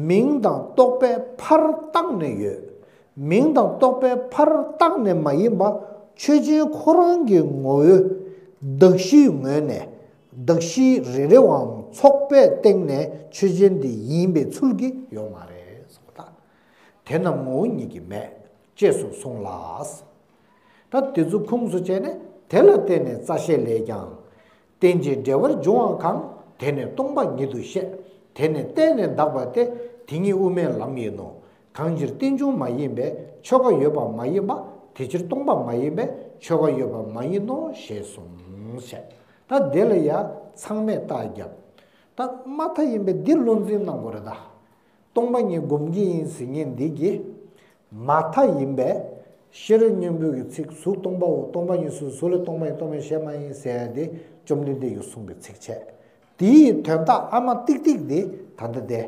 མིང་དང་རྟོག་པས་ཕར་བཏགས་ནས་ཡོད། མིང་དང་རྟོག་པས་ཕར་བཏགས་ནས་མ་ཡིན་པ་ཆོས་ཅན་ཁོ་རང་གི་ངོ་བོའི་གདགས་གཞིའི་ངོས་ནས་གདགས་གཞི་རེ་རེའམ་ཚོགས་པའི་སྟེང་ནས་ཆོས་ཅན་དེ་ཡིན་པའི་ཚུལ་གྱིས་ཡོད་མ་རེད་གསུངས་པ་དང་། དེ་རྣམས་ངོ་བོ་ཉིད་ཀྱིས་མེད་ཅེས་སུ་གསུངས་ལ། ད་དེ་ཚོ་ཁུངས་སུ་བྱས་ནས་དེ་ལ་བརྟེན་ནས་རྩ་ཤེ་ལས་ཀྱང་། རྟེན་ཅིང་འབྲེལ་བར་འབྱུང་བ་གང་། དེ་ནི་སྟོང་པ་ཉིད་དུ་བཤད། དེ་ནི་བརྟེན་ནས་འདག་པ་སྟེ། དེ་ཉིད་དབུ་མའི་ལམ་ཡིན་ནོ། གང་ཕྱིར་རྟེན་འབྱུང་མ་ཡིན་པས་ཆོས་འགའ་ཡོད་པ་མ་ཡིན་པ། དེ་ཕྱིར་སྟོང་པ་མ་ཡིན་པས་ཆོས་འགའ་ཡོད་པ་མ་ཡིན་ནོ་ཞེས་གསུངས་ཞེས། ད་དེ་ལ་ཡང་ཚང་མས་རྟགས་བརྒྱབ། ད་མ་མཐའ་ཡིན་པས་འདི་བློ་འཛིན་གནང་དགོས་རེད་ད། སྟོང་པ་ཉིད་སྒོམ་གྱི་ཡིན་ཟེར་མཁན་འདི་གིས། མ་མཐའ་ཡིན་པས། ཤེས་རབ་སྙིང་པོའི་གི་ཚིག་གཟུགས་སྟོང་པའོ། སྟོང་པ་ཉིད་གཟུགས། གཟུགས་ལས་སྟོང་པ་ཡིན། སྟོང་པ་ཉིད་གཞན་མ་ཡིན་ཟེར་ཡ་དེ་བཅོམ་ལྡན་འདས་ཀྱིས་གསུངས་པའི་ཚིག་བྱས། དེའི་དོན་དག་ཨ་མ་ཏིག་ཏིག་དེ་ད་ལྟ་དེ།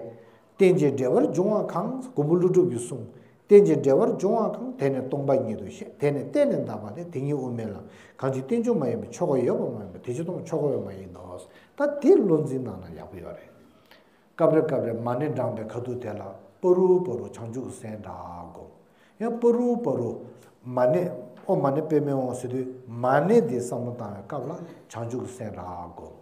རྟེན་ཅིང་འབྲེལ་བར་འབྱུང་བ་གང་། མགོན་པོ་ཀླུ་སྒྲུབ་ཀྱིས་གསུངས། རྟེན་ཅིང་འབྲེལ་བར་འབྱུང་བ་གང་། དེ་ནི་སྟོང་པ་ཉིད་དུ་ཤེས། དེ་ནི་བརྟེན་ནས་འདག་པ་སྟེ། དེ་ཉིད་དབུ་མའི་ལམ། གང་ཕྱིར་རྟེན་འབྱུང་མ་ཡིན་པའི། ཆོས་འཁོར་ཡོད་པར་མ་ཡིན་པ། དེ་ཕྱིར་སྟོང་པ་ཆོས་འཁོར་བས་མ་ཡིན་ནོ། ད་དེ་བློ་འཛིན་གནང་ན་ཡག་པོ་ཡོད་རེད། སྐབས་རེ་སྐབས་རེ་མ་ཎི་བགྲངས་པའི་ཁ་ཐུག་དེ་ལ་པ་རུ་པ་རུ་བྱང་ཆུབ་སེམས་འདྲ་སྒོམ། ཡང་པ་རུ་པ་རུ་མ་ཎི་ཨོཾ་མ་ཎི་པདྨེ་ཧཱུྃ་ཟེར་དུས་མ་ཎི་འདི་བསམ་བློ་བཏང་བའི་སྐབས་ལ་བྱང་ཆུབ་སེམས་འདྲ་སྒོམ།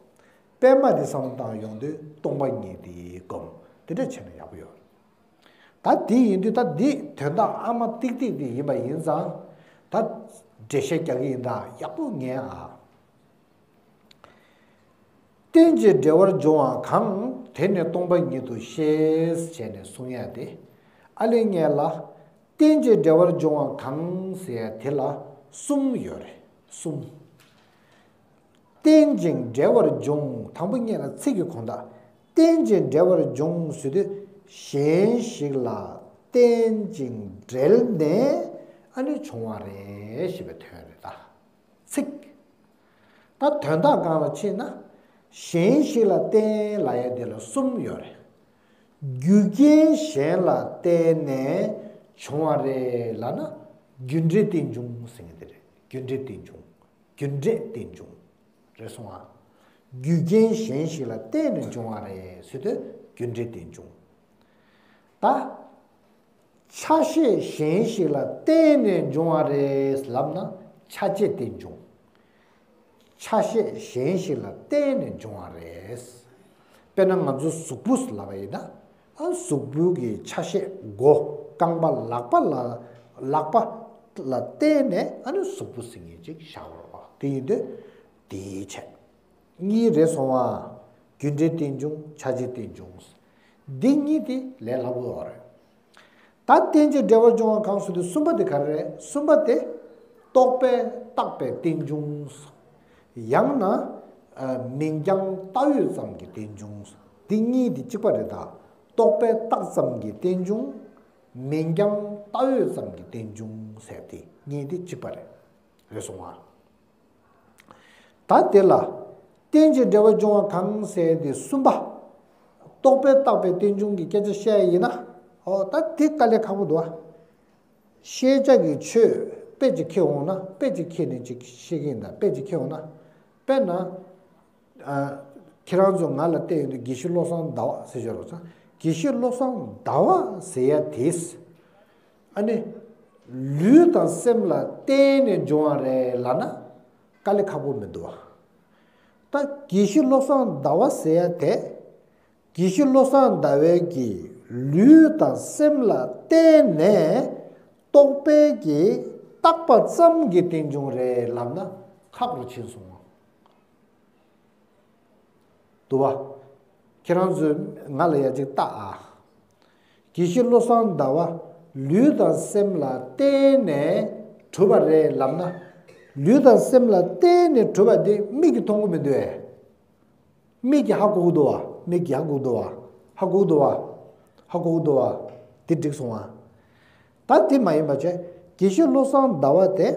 པདྨ་འདི་བསམ་བློ་བཏང་ཡོང་དུས་སྟོང་པ་ཉིད་དེ་སྒོམ། དེ་འདྲ་བྱས་ན་ཡག་པོ་ཡོད། ད་དེ་ཡིན་དུས་ད་འདི་དོན་དག་ཨ་མ་ཏིག་ཏིག་འདི་ཡིན་པ་ཡིན་ཙང་ད་འགྲེལ་བཤད་རྒྱག་གི་ཡིན། ད་ཡག་པོ་ཉན་ཨ། རྟེན་ཅིང་འབྲེལ་བར་འབྱུང་བ་གང་། དེ་ནི་སྟོང་པ་ཉིད་དུ་ཤེས། བྱས་ནས་གསུང་ཡ་དེ། ཨ་ལས་ངས་ལ། རྟེན་ཅིང་འབྲེལ་བར་འབྱུང་བ་གང་ཟེར་ཡ་དེ་ལ་གསུམ་ཡོད་རེད། གསུམ། རྟེན་ཅིང་འབྲེལ་བར་འབྱུང་། དང་པོ་ཉིད་ལ་ཚིག་གི་དགོངས་དག་རྟེན་ཅིང་འབྲེལ་བར་འབྱུང་ཟེར་དུས་གཞན་ཞིག་ལ་རྟེན་ཅིང་འབྲེལ་ནས་ཨ་ནི་བྱུང་བ་རེད་ཞེས་པའི་དོན་རེད་ད། ཚིག་ད་དོན་དག་སྒང་ལ་ཕྱིན་ན། གཞན་ཞིག་ལ་བརྟེན་ལབ་ཡ་དེ་ལ་གསུམ་ཡོད་རེད། རྒྱུ་རྐྱེན་གཞན་ལ་བརྟེན་ནས་བྱུང་བ་རེད་ལབ་ན་རྒྱུ་འབྲས་རྟེན་འབྱུང་ཟེར་མཁན་དེ་རེད། རྒྱུ་འབྲས་རྟེན་འབྱུང་། རྒྱུ་འབྲས་རྟེན་འབྱུང་། རེད་སོང་ང་། རྒྱུ་རྐྱེན་གཞན་ཞིག་ལ་བརྟེན་ནས་འབྱུང་བ་རེད་ཟེར་དུས་རྒྱུ་འབྲས་རྟེན་འབྱུང་། ད། ཆ་ཤས་གཞན་ཞིག་ལ་བརྟེན་ནས་འབྱུང་བ་རེད་ལབ་ན་ཆ་བྱད་རྟེན་འབྱུང་། ཆ་ཤས་གཞན་ཞིག་ལ་བརྟེན་ནས་འབྱུང་བ་རེད། དཔེར་ན་ང་ཚོ་གཟུགས་པོ་ལབ་པ་ཡིན་ན། ཨ་གཟུགས་པོ་གི་ཆ་ཤས་མགོ་རྐང་པ་ལག་པ་ལ་ལག་པ་ལ་བརྟེན་ནས་ཨ་ནི་གཟུགས་པོ་ཟེར་མཁན་ཅིག་བཞག་པ་རེད་བ། དེ་ཡིན་དུས་དེའི་ཆ། གཉིས་རེད་སོང་བ། རྒྱུ་འབྲས་རྟེན་འབྱུང་། ཆ་བྱད་རྟེན་འབྱུང་། འདི་གཉིས་དེ་ལས་སླ་པོ་ཡོད་རེད། ད་རྟེན་ཅིང་འབྲེལ་བར་འབྱུང་བ་གང་ཟེར་དུས་གསུམ་པ་དེ་ག་རེ་རེད། གསུམ་པ་དེ་རྟོག་པས་བཏགས་པའི་རྟེན་འབྱུང་། ཡང་ན་མིང་རྐྱང་བཏགས་ཡོད་ཙམ་གྱི་རྟེན་འབྱུང་། འདི་གཉིས་དེ་གཅིག་པ་རེད་ད། རྟོག་པས་བཏགས་ཙམ་གྱི་རྟེན་འབྱུང་། མིང་རྐྱང་བཏགས་ཡོད་ཙམ་གྱི་རྟེན་འབྱུང་ཟེར་དེ་གཉིས་དེ་གཅིག་པ་རེད། རེད་སོང་ང་། ད་དེ་ལ་རྟེན་ཅིང་འབྲེལ་བར་འབྱུང་བ་གང་ཟེར་དེ་གསུམ་པ། རྟོག་པས་བཏགས་པའི་རྟེན་འབྱུང་གི་སྐད་ཆ་བཤད་ཡ་ཡིན་ན། ཨོ་ད་དེ་དཀའ་ལས་ཁག་པོ་འདུག་ཨ། ཤེས་བྱ་གི་ཆོས་དཔེ་ཅིག་ཁྱེར་འོང་ན། དཔེ་ཅིག་ཁྱེར་ནས་ཅིག་བཤད་ཀྱི་ཡིན་ད། དཔེ་ཅིག་ཁྱེར་འོང་ན། དཔེར་ན། ཨ། ཁྱེད་རང་ཚོ་ང་ལ་བལྟས་ཡོང་དུས་དགེ་བཤེས་བློ་བཟང་ཟླ་བ་ཟེར་ཞོར་ལ། དགེ་བཤེས་བློ་བཟང་ཟླ་བ་ཟེར་ཡ་དེས། ཨ་ནི། ལུས་དང་སེམས་ལ་བརྟེན་ནས་འབྱུང་བ་རེད་ལབ་ན། དཀའ་ལས་ཁག་པོ་མི་འདུག་བ། ད་དགེ་བཤེས་བློ་བཟང་ཟླ་བ་ཟེར་ཡ་དེ། དགེ་བཤེས་བློ་བཟང་ཟླ་བའི་གི་ལུས་དང་སེམས་ལ་བརྟེན་ནས་རྟོག་པའི་གི་བཏགས་པ་ཙམ་གྱི་རྟེན་འབྱུང་རེད་ལབ་ན་ཁག་པོ་ཕྱིན་སོང་། འདུག་བ། ཁྱེད་རང་ཚོས་ང་ལ་ཡ་གཅིག་བལྟ་ཨ། དགེ་བཤེས་བློ་བཟང་ཟླ་བ་ལུས་དང་སེམས་ལ་བརྟེན་ནས་གྲུབ་པ་རེད་ལབ་ན། ལུས་དང་སེམས་ལ་བརྟེན་ནས་གྲུབ་པ་དེ་མིག་གིས་མཐོང་གི་མི་འདུག་ཨེ། མིག་གིས་ཧ་གོ་གི་འདུག་བ། མིག་གིས་ཧ་གོ་གི་འདུག་བ། ཧ་གོ་གི་འདུག་བ། ཧ་གོ་གི་འདུག་བ། དེ་འགྲིག་སོང་ཨ། ད་དེ་མ་ཡིན་པ་བྱས། དགེ་བཤེས་བློ་བཟང་ཟླ་བ་དེ།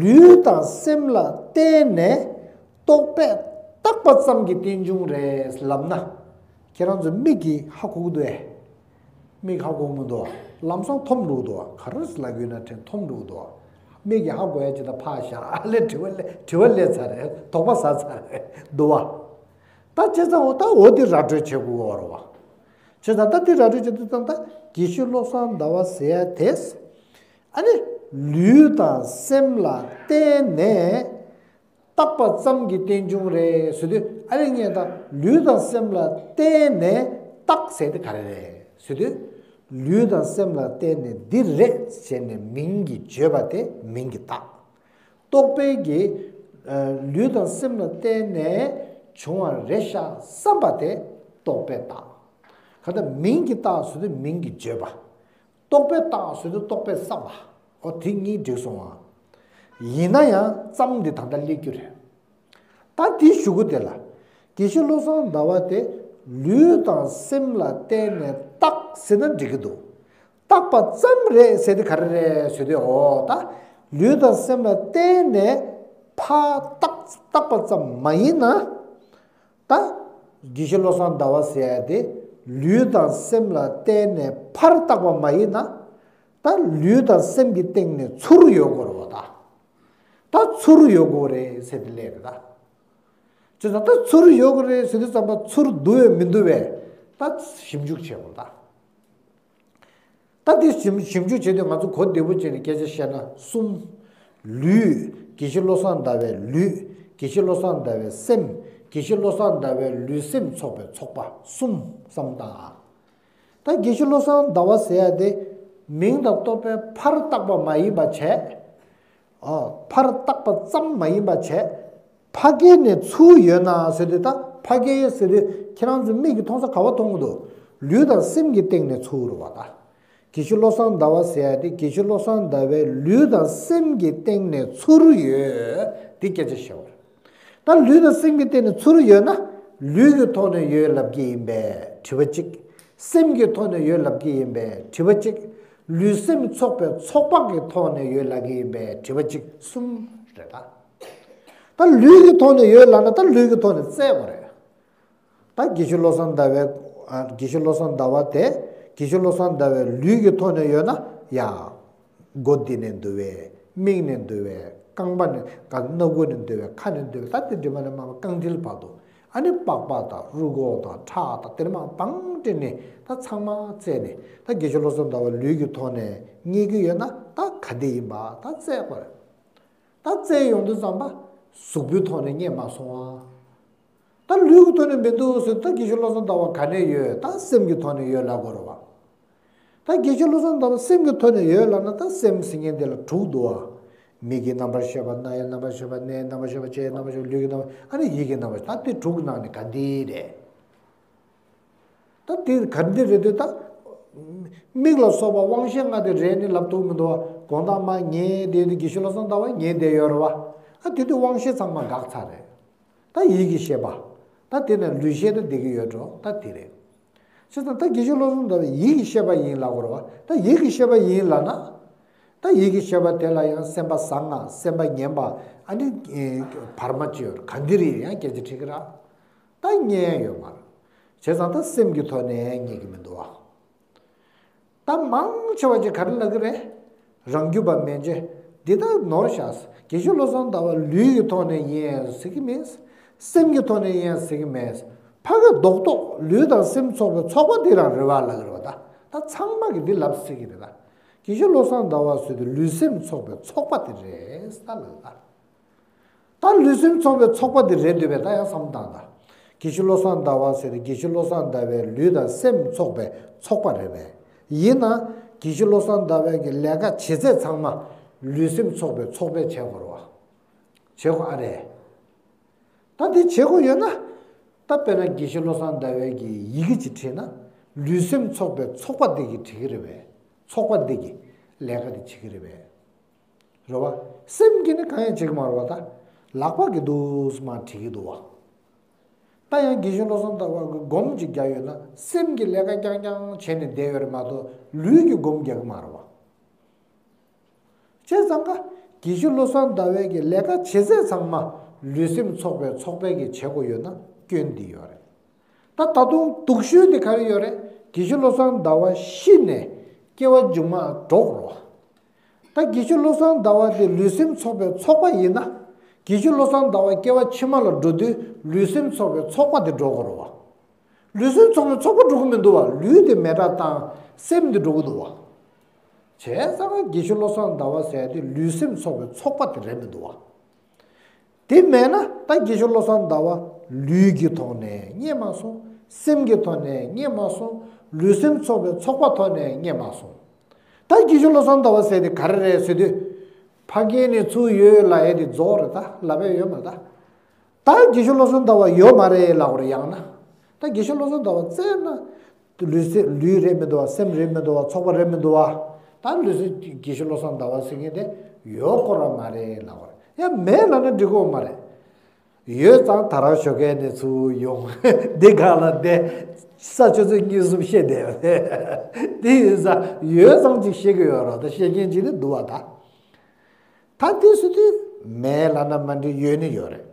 ལུས་དང་སེམས་ལ་བརྟེན་ནས་རྟོག་པས་བཏགས་པ་ཙམ་གྱི་རྟེན་འབྱུང་རེད་ལབ་ན། ཁྱེད་རང་ཚོ་མིག་གིས་ཧ་གོ་གི་འདུག་ཨེ། མིག་ཧ་གོ་གི་མི་འདུག་བ། ལམ་སང་འཐོམ་འགྲོ་གི་འདུག་བ། ག་རེ་ལབ་ཀྱི་ཡོད་ན་དྲན། འཐོམ་འགྲོ་གི་འདུག་བ། མིག་གིས་ཧ་གོ་ཡ་ཅིག་ད་ཕར་བཞག་ཨ་ལས། དྲི་བ་ལས། དྲི་བ་ལས་ཚར་རེད། དོགས་པ་ཟ་ཚར་རེད་འདུག་བ། ད་བྱས་ཙང་འོ་ད་འོ་དེ་ར་སྤྲོད་བྱེད་དགོས་པ་རེད་བ། བྱས་ཙང་ད་དེ་ར་སྤྲོད་བྱེད་དུས་ཙང་ད་དགེ་བཤེས་བློ་བཟང་ཟླ་བ་ཟེར་ཡ་དེས། ཨ་ནི་ལུས་དང་སེམས་ལ་བརྟེན་ནས་བཏགས་པ་ཙམ་གྱི་རྟེན་འབྱུང་རེད་ཟེར་དུས། ཨ་ནི་ངས་ད་ལུས་དང་སེམས་ལ་བརྟེན་ནས་བཏགས་ཟེར་དེ་ག་རེ་རེད་ཟེར་དུས། ལུས་དང་སེམས་ལ་བརྟེན་ནས་འདི་རེད་ཟེར་ནས་མིང་གིས་བརྗོད་པ་དེ་མིང་གིས་བཏགས། རྟོག་པའི་གི་ཨ་ལུས་དང་སེམས་ལ་བརྟེན་ནས་བྱུང་བ་རེད་ཤག་བསམ་པ་དེ་རྟོག་པས་བཏགས། ག་ད་མིང་གིས་བཏགས་ཟེར་དུས་མིང་གིས་བརྗོད་པ། རྟོག་པས་བཏགས་ཟེར་དུས་རྟོག་པས་བསམ་པ། འོ་དེ་གཉིས་འགྲིག་སོང་ཨ། ཡིན་ན་ཡང་ཙམ་འདི་ད་ལྟ་སླེབས་རྒྱུ་རེད། ད་དེའི་གཞུག་གུ་དེ་ལ། དགེ་བཤེས་བློ་བཟང་ཟླ་བ་དེ་ལུས་དང་སེམས་ལ་བརྟེན་ནས་བཏགས་ཟེར་ན་འགྲིག་གི་འདུག། བཏགས་པ་ཙམ་རེད་ཟེར་དེ་ག་རེ་རེད་ཟེར་དུས། འོ་ད་ལུས་དང་སེམས་ལ་བརྟེན་ནས་ཕར་བཏགས། བཏགས་པ་ཙམ་མ་ཡིན་ན། ད་དགེ་བཤེས་བློ་བཟང་ཟླ་བ་ཟེར་ཡ་དེ་ལུས་དང་སེམས་ལ་བརྟེན་ནས་ཕར་བཏགས་པ་མ་ཡིན་ན། ད་ལུས་དང་སེམས་ཀྱི་སྟེང་ནས་ཚུར་ཡོད་དགོས་རེད་བ་ད། ད་ཚུར་ཡོད་དགོས་རེད་ཟེར་དེ་ལས་རེད་ད། ཅེས་ད་ཚུར་ཡོད་དགོས་རེད་ཟེར་དུས་ཙམ་པ་ཚུར་བསྡུ་བས་མི་འདུ་བས་ད་ཞིབ་འཇུག་བྱེད་དགོས་ད། ད་དེ་ཞིབ་ཞིབ་འཇུག་བྱེད་དུས་ང་ཚོ་གོ་བདེ་པོ་བྱས་ནས་སྐད་ཆ་བཤད་ན་གསུམ། ལུས། དགེ་བཤེས་བློ་བཟང་ཟླ་བའི་ལུས། དགེ་བཤེས་བློ་བཟང་ཟླ་བའི་སེམས། དགེ་བཤེས་བློ་བཟང་ཟླ་བའི་ལུས་སེམས་ཚོགས་པའི་ཚོགས་པ་གསུམ་བསམ་བཏང་ཨ། ད་དགེ་བཤེས་བློ་བཟང་ཟླ་བ་ཟེར་ཡ་དེ་མིང་དང་ཐོགས་པའི་ཕར་བཏགས་པ་མ་ཡིན་པ་བྱས། ཨ། ཕར་བཏགས་པ་ཙམ་མ་ཡིན་པ་བྱས། ཕ་གི་ནས་ཚུར་ཡོད་ན་ཟེར་དུས་ད་ཕ་གི་ཟེར་དུས་ཁྱེད་རང་ཚོ་མིག་གིས་མཐོང་ས་ག་པར་མཐོང་གི་འདུག་ལུས་དང་སེམས་ཀྱི་སྟེང་ནས་ཚུར་རེད་བ་ད། དགེ་བཤེས་བློ་བཟང་ཟླ་བ་ཟེར་ཡ་དེ་དགེ་བཤེས་བློ་བཟང་ཟླ་བའི་ལུས་དང་སེམས་ཀྱི་སྟེང་ནས་ཚུར་ཡོད་དེ་སྐད་ཆ་བཤད་པ་རེད། ད་ལུས་དང་སེམས་ཀྱི་སྟེང་ནས་ཚུར་ཡོད་ན་ལུས་ཀྱི་ཐོག་ནས་ཡོད་ལབ་ཀྱི་ཡིན་པས་དྲི་བ་གཅིག་སེམས་ཀྱི་ཐོག་ནས་ཡོད་ལབ་ཀྱི་ཡིན་པས་དྲི་བ་གཅིག་ལུས་སེམས་ཚོགས་པའི་ཚོགས་པ་གི་ཐོག་ནས་ཡོད་ལབ་ཀྱི་ཡིན་པས་དྲི་བ་གཅིག་གསུམ་རེད་ད། ད་ལུས་ཀྱི་ཐོག་ནས་ཡོད་ལབ་ན་ད་ལུས་ཀྱི་ཐོག་ནས་བཙལ་དགོས་རེད། ད་དགེ་བཤེས་བློ་བཟང་ཟླ་བའི་ཨ། དགེ་བཤེས་བློ་བཟང་ཟླ་བ་དེ་དགེ་བཤེས་བློ་བཟང་ཟླ་བའི་ལུས་ཀྱི་ཐོག་ནས་ཡོད་ན་ཡ། མགོ་འདི་ནས་འདུ་བས་མིག་ནས་འདུ་བས་རྐང་པ་ནས་ག་སྣ་ཁུག་ནས་འདུ་བས་ཁ་ནས་འདུ་བས་ད་དེ་འདྲ་མ་ནས་མ་རྐང་མཐིལ་བར་དུ་ཨ་ནི་པགས་པ་དང་རུས་ཁོག་དང་ཁྲག་དང་དེ་ནས་མ་བང་སྤྲད་ནས་ད་ཚང་མ་བཙལ་ནས་ད་དགེ་བཤེས་བློ་བཟང་ཟླ་བ་ལུས་ཀྱི་ཐོག་ནས་རྙེད་ཀྱི་ཡོད་ན་ད་ག་འདི་ཡིན་པ་ད་བཙལ་དགོས་རེད། ད་བཙལ་ཡོང་དུས་ཙམ་པ་གཟུགས་པོའི་ཐོག་ནས་རྙེད་མ་སོང་ཨ། ད་ལུས་ཀྱི་ཐོག་ནས་མི་འདུག་ཟེར་ད་དགེ་བཤེས་བློ་བཟང་ཟླ་བ་ག་ནས་ཡོད་ད་སེམས་ཀྱི་ཐོག་ནས་ཡོད་ལབ་དགོས་རེད་བ། ད་དགེ་བཤེས་བློ་བཟང་ཟླ་བ་སེམས་ཀྱི་ཐོག་ནས་ཡོད་ལབ་ན་ད་སེམས་ཟེར་མཁན་དེ་ལ་དྲུག་འདུག་བ། མིག་གི་རྣམ་པར་ཤེས་པ་རྣ་ཡི་རྣམ་པར་ཤེས་པ་སྣའི་རྣམ་པར་ཤེས་པ་ལྕེའི་རྣམ་པར་ཤེས་པ་ལུས་ཀྱི་རྣམ་པར་ཨ་ནི་ཡིད་ཀྱི་རྣམ་པར་ད་དེ་དྲུག་གི་ནང་ནས་ག་འདི་རེད། ད་དེ་ག་འདི་རེད་དེ་ད། མིག་ལ་སོགས་པ་དབང་ཤེས་ལྔ་དེ་རེད་ནི་ལབ་ཐུབ་མི་འདུག་བ། དགོང་དག་མ་ཉལ་བསྡད་དུས་དགེ་བཤེས་བློ་བཟང་ཟླ་བ་ཉལ་བསྡད་ཡོད་རེད་བ། ཨ་དེ་དུས་དབང་ཤེས་ཚང་མ་འགག་ཚར་རེད། ད་ཡིད་ཀྱི་ཤེས་པ། ད་དེ་ནས་ལུས་ཤེས་ད་བསྡད་ཀྱི་ཡོད་འགྲོ་ད་དེ་རེད། བྱས་ཙང་ད་དགེ་བཤེས་བློ་བཟང་ཟླ་བ་ཡིད་ཀྱི་ཤེས་པ་ཡིན་ལབ་དགོས་རེད་བ། ད་ཡིད་ཀྱི་ཤེས་པ་ཡིན་ལབ་ན། ད་ཡིད་ཀྱི་ཤེས་པ་དེ་ལ་ཡང་སེམས་པ་བཟང་ང་སེམས་པ་ངན་པ་ཨ་ནི་བར་མ་ཅི་ཡོད་ག་འདི་རེད་ཡང་སྐད་ཆ་དྲིས་ཀྱི་ར། ད་རྙེད་ཡོད་མ་རེད། བྱས་ཙང་ད་སེམས་ཀྱི་ཐོག་ནས་རྙེད་ཀྱི་མི་འདུག་བ། ད་མང་ཆེ་བ་ཅིག་ག་རེ་ལབ་ཀྱི་རེད། རང་རྒྱུད་པ་མན་ཆད་འདི་ལྟར་ནོར་བཞག་དགེ་བཤེས་བློ་བཟང་ཟླ་བ་ལུས་ཀྱི་ཐོག་ནས་ཡིན་ཟེར་གྱི་མེད། སེམས་ཀྱི་ཐོག་ནས་ཡིན་ཟེར་གྱི་མེད། ཕ་གི་རྡོག་རྡོག་ལུས་དང་སེམས་ཚོགས་པའི་ཚོགས་པ་འདི་རང་རེད་བ་ལབ་ཀྱི་རེད་བ་ད། ད་ཚང་མ་གི་འདི་ལབ་ཟེར་གྱི་རེད་ད། དགེ་བཤེས་བློ་བཟང་ཟླ་བ་ཟེར་དུས་ལུས་སེམས་ཚོགས་པའི་ཚོགས་པ་དེ་རེད་ད་ལབ་ད། ད་ལུས་སེམས་ཚོགས་པའི་ཚོགས་པ་དེ་རེད་འདུག་པས་ད་ཡང་བསམ་བཏང་ད། དགེ་བཤེས་བློ་བཟང་ཟླ་བ་ཟེར་དུས་དགེ་བཤེས་བློ་བཟང་ཟླ་བའི་ལུས་དང་སེམས་ཚོགས་པའི་ཚོགས་པ་རེད་པས། ཡིན་ན་དགེ་བཤེས་བློ་བཟང་ཟླ་བའི་གི་ལས་ཀ་བྱེད་ཚད་ཚང་མ་ལུས་སེམས་ཚོགས་པའི་ཚོགས་པས་བྱེད་དགོས་རེད་བ། བྱེད་དགོས་ཨ་རེད། ད་དེ་བྱེད་དགོས་ཡོད་ན། ད་དཔེར་ན་དགེ་བཤེས་བློ་བཟང་ཟླ་བའི་གི་ཡི་གེ་ཅིག་བྲིས་ན་ལུས་སེམས་ཚོགས་པའི་ཚོགས་པ་འདི་གིས་བྲིས་ཀྱི་རེད་པས། ཚོགས་པ་འདི་གིས་ལས་ཀ་འདི་བྱེད་ཀྱི་རེད་པས། རེད་བ། སེམས་ཀྱིས་ནི་གང་ཡང་བྱེད་ཀྱི་མ་རེད་བ་ད། ལག་པ་གིས་འདུག་སེ་མར་བྲིས་ཀྱི་འདུག་བ། ད་ཡང་དགེ་བཤེས་བློ་བཟང་ཟླ་བ་གིས་སྒོམ་ཅིག་རྒྱག་ཡོད་ན་སེམས་ཀྱིས་ལས་ཀ་རྐྱང་རྐྱང་བྱས་ནས་བསྡད་ཡོད་རེད་མ་གཏོགས་ལུས་ཀྱིས་སྒོམ་རྒྱག་གི་མ་རེད་བ། བྱས་ཙང་ཀ་དགེ་བཤེས་བློ་བཟང་ཟླ་བའི་གི་ལས་ཀ་བྱེད་ཚད་ཚང་མ་ལུས་སེམས་ཚོགས་པའི་ཚོགས་པའི་གི་བྱེད་སྒོ་ཡོད་ན་སྐྱོན་འདི་ཡོད་རེད། ད་ད་དུང་སྡུག་ཤོས་དེ་ག་རེ་ཡོད་རེད། དགེ་བཤེས་བློ་བཟང་ཟླ་བ་ཤི་ནས་སྐྱེ་བ་མཇུག་མ་འགྲོ་དགོས་རེད་བ། ད་དགེ་བཤེས་བློ་བཟང་ཟླ་བ་དེ་ལུས་སེམས་ཚོགས་པའི་ཚོགས་པ་ཡིན་ན། དགེ་བཤེས་བློ་བཟང་ཟླ་བ་སྐྱེ་བ་ཕྱི་མ་ལ་འགྲོ་དུས་ལུས་སེམས་ཚོགས་པའི་ཚོགས་པ་དེ་འགྲོ་དགོས་རེད་བ། ལུས་སེམས་ཚོགས་པའི་ཚོགས་པ་འགྲོ་གི་མི་འདུག་བ། ལུས་དེ་མེ་དྲག་བཏང་སེམས་དེ་འགྲོ་གི་འདུག་བ། བྱས་ཙང་དགེ་བཤེས་བློ་བཟང་ཟླ་བ་ཟེར་དེ་ལུས་སེམས་ཚོགས་པའི་ཚོགས་པ་དེ་རེད་མི་འདུག་བ། དེ་མེད་ན་ད་དགེ་བཤེས་བློ་བཟང་ཟླ་བ་ལུས་ཀྱི་ཐོག་ནས་རྙེད་མ་སོང་། སེམས་ཀྱི་ཐོག་ནས་རྙེད་མ་སོང་། ལུས་སེམས་ཚོགས་པའི་ཚོགས་པ་ཐོག་ནས་རྙེད་མ་སོང་། ད་དགེ་བཤེས་བློ་བཟང་ཟླ་བ་ཟེར་དེ་ག་རེ་རེད་ཟེར་དུས། ཕ་གི་ནས་ཚུར་ཡོད་ལབ་ཡས་དེ་རྫོགས་རེད་ད་ལབ་ཡས་ཡོད་མ་རེད་ད། ད་དགེ་བཤེས་བློ་བཟང་ཟླ་བ་ཡོད་མ་རེད་ལབ་དགོས་རེད་ཡང་ན། ད་དགེ་བཤེས་བློ་བཟང་ཟླ་བ་བཙལ་ན། ལུས་སེམས་ལུས་རེད་མི་འདུག་བ། སེམས་རེད་མི་འདུག་བ། ཚོགས་པ་རེད་མི་འདུག་བ། ད་ལུས་སེམས་དགེ་བཤེས་བློ་བཟང་ཟླ་བ་ཟེར་མཁན་དེ་ཡོད་ཁོ་རང་མ་རེད་ལབ་དགོས་རེད། ཡང་མེད་ལབ་ན་འགྲིག་གི་ཡོད་མ་རེད། ཡོད་ཙང་ད་རང་ཞོགས་ཀས་ནས་ཚུར་ཡོང་། འདི་ག་ལ་བསྡད། ས་ཆུ་ཚོད་གཉིས་གསུམ་བཤད་བསྡད་ཡོད་རེད། དེ་ཡིན་ཙང་ཡོད་ཙང་ཅིག་བཤད་ཀྱི་ཡོད་རེད་ད་བཤད་མཁན་ཅིག་ནི་འདུག་བ་ད། ད་དེ་སུ་དུས་མེད་ལབ་ན་མ་འགྲིག་ཡོད་ནི་ཡོད་རེད།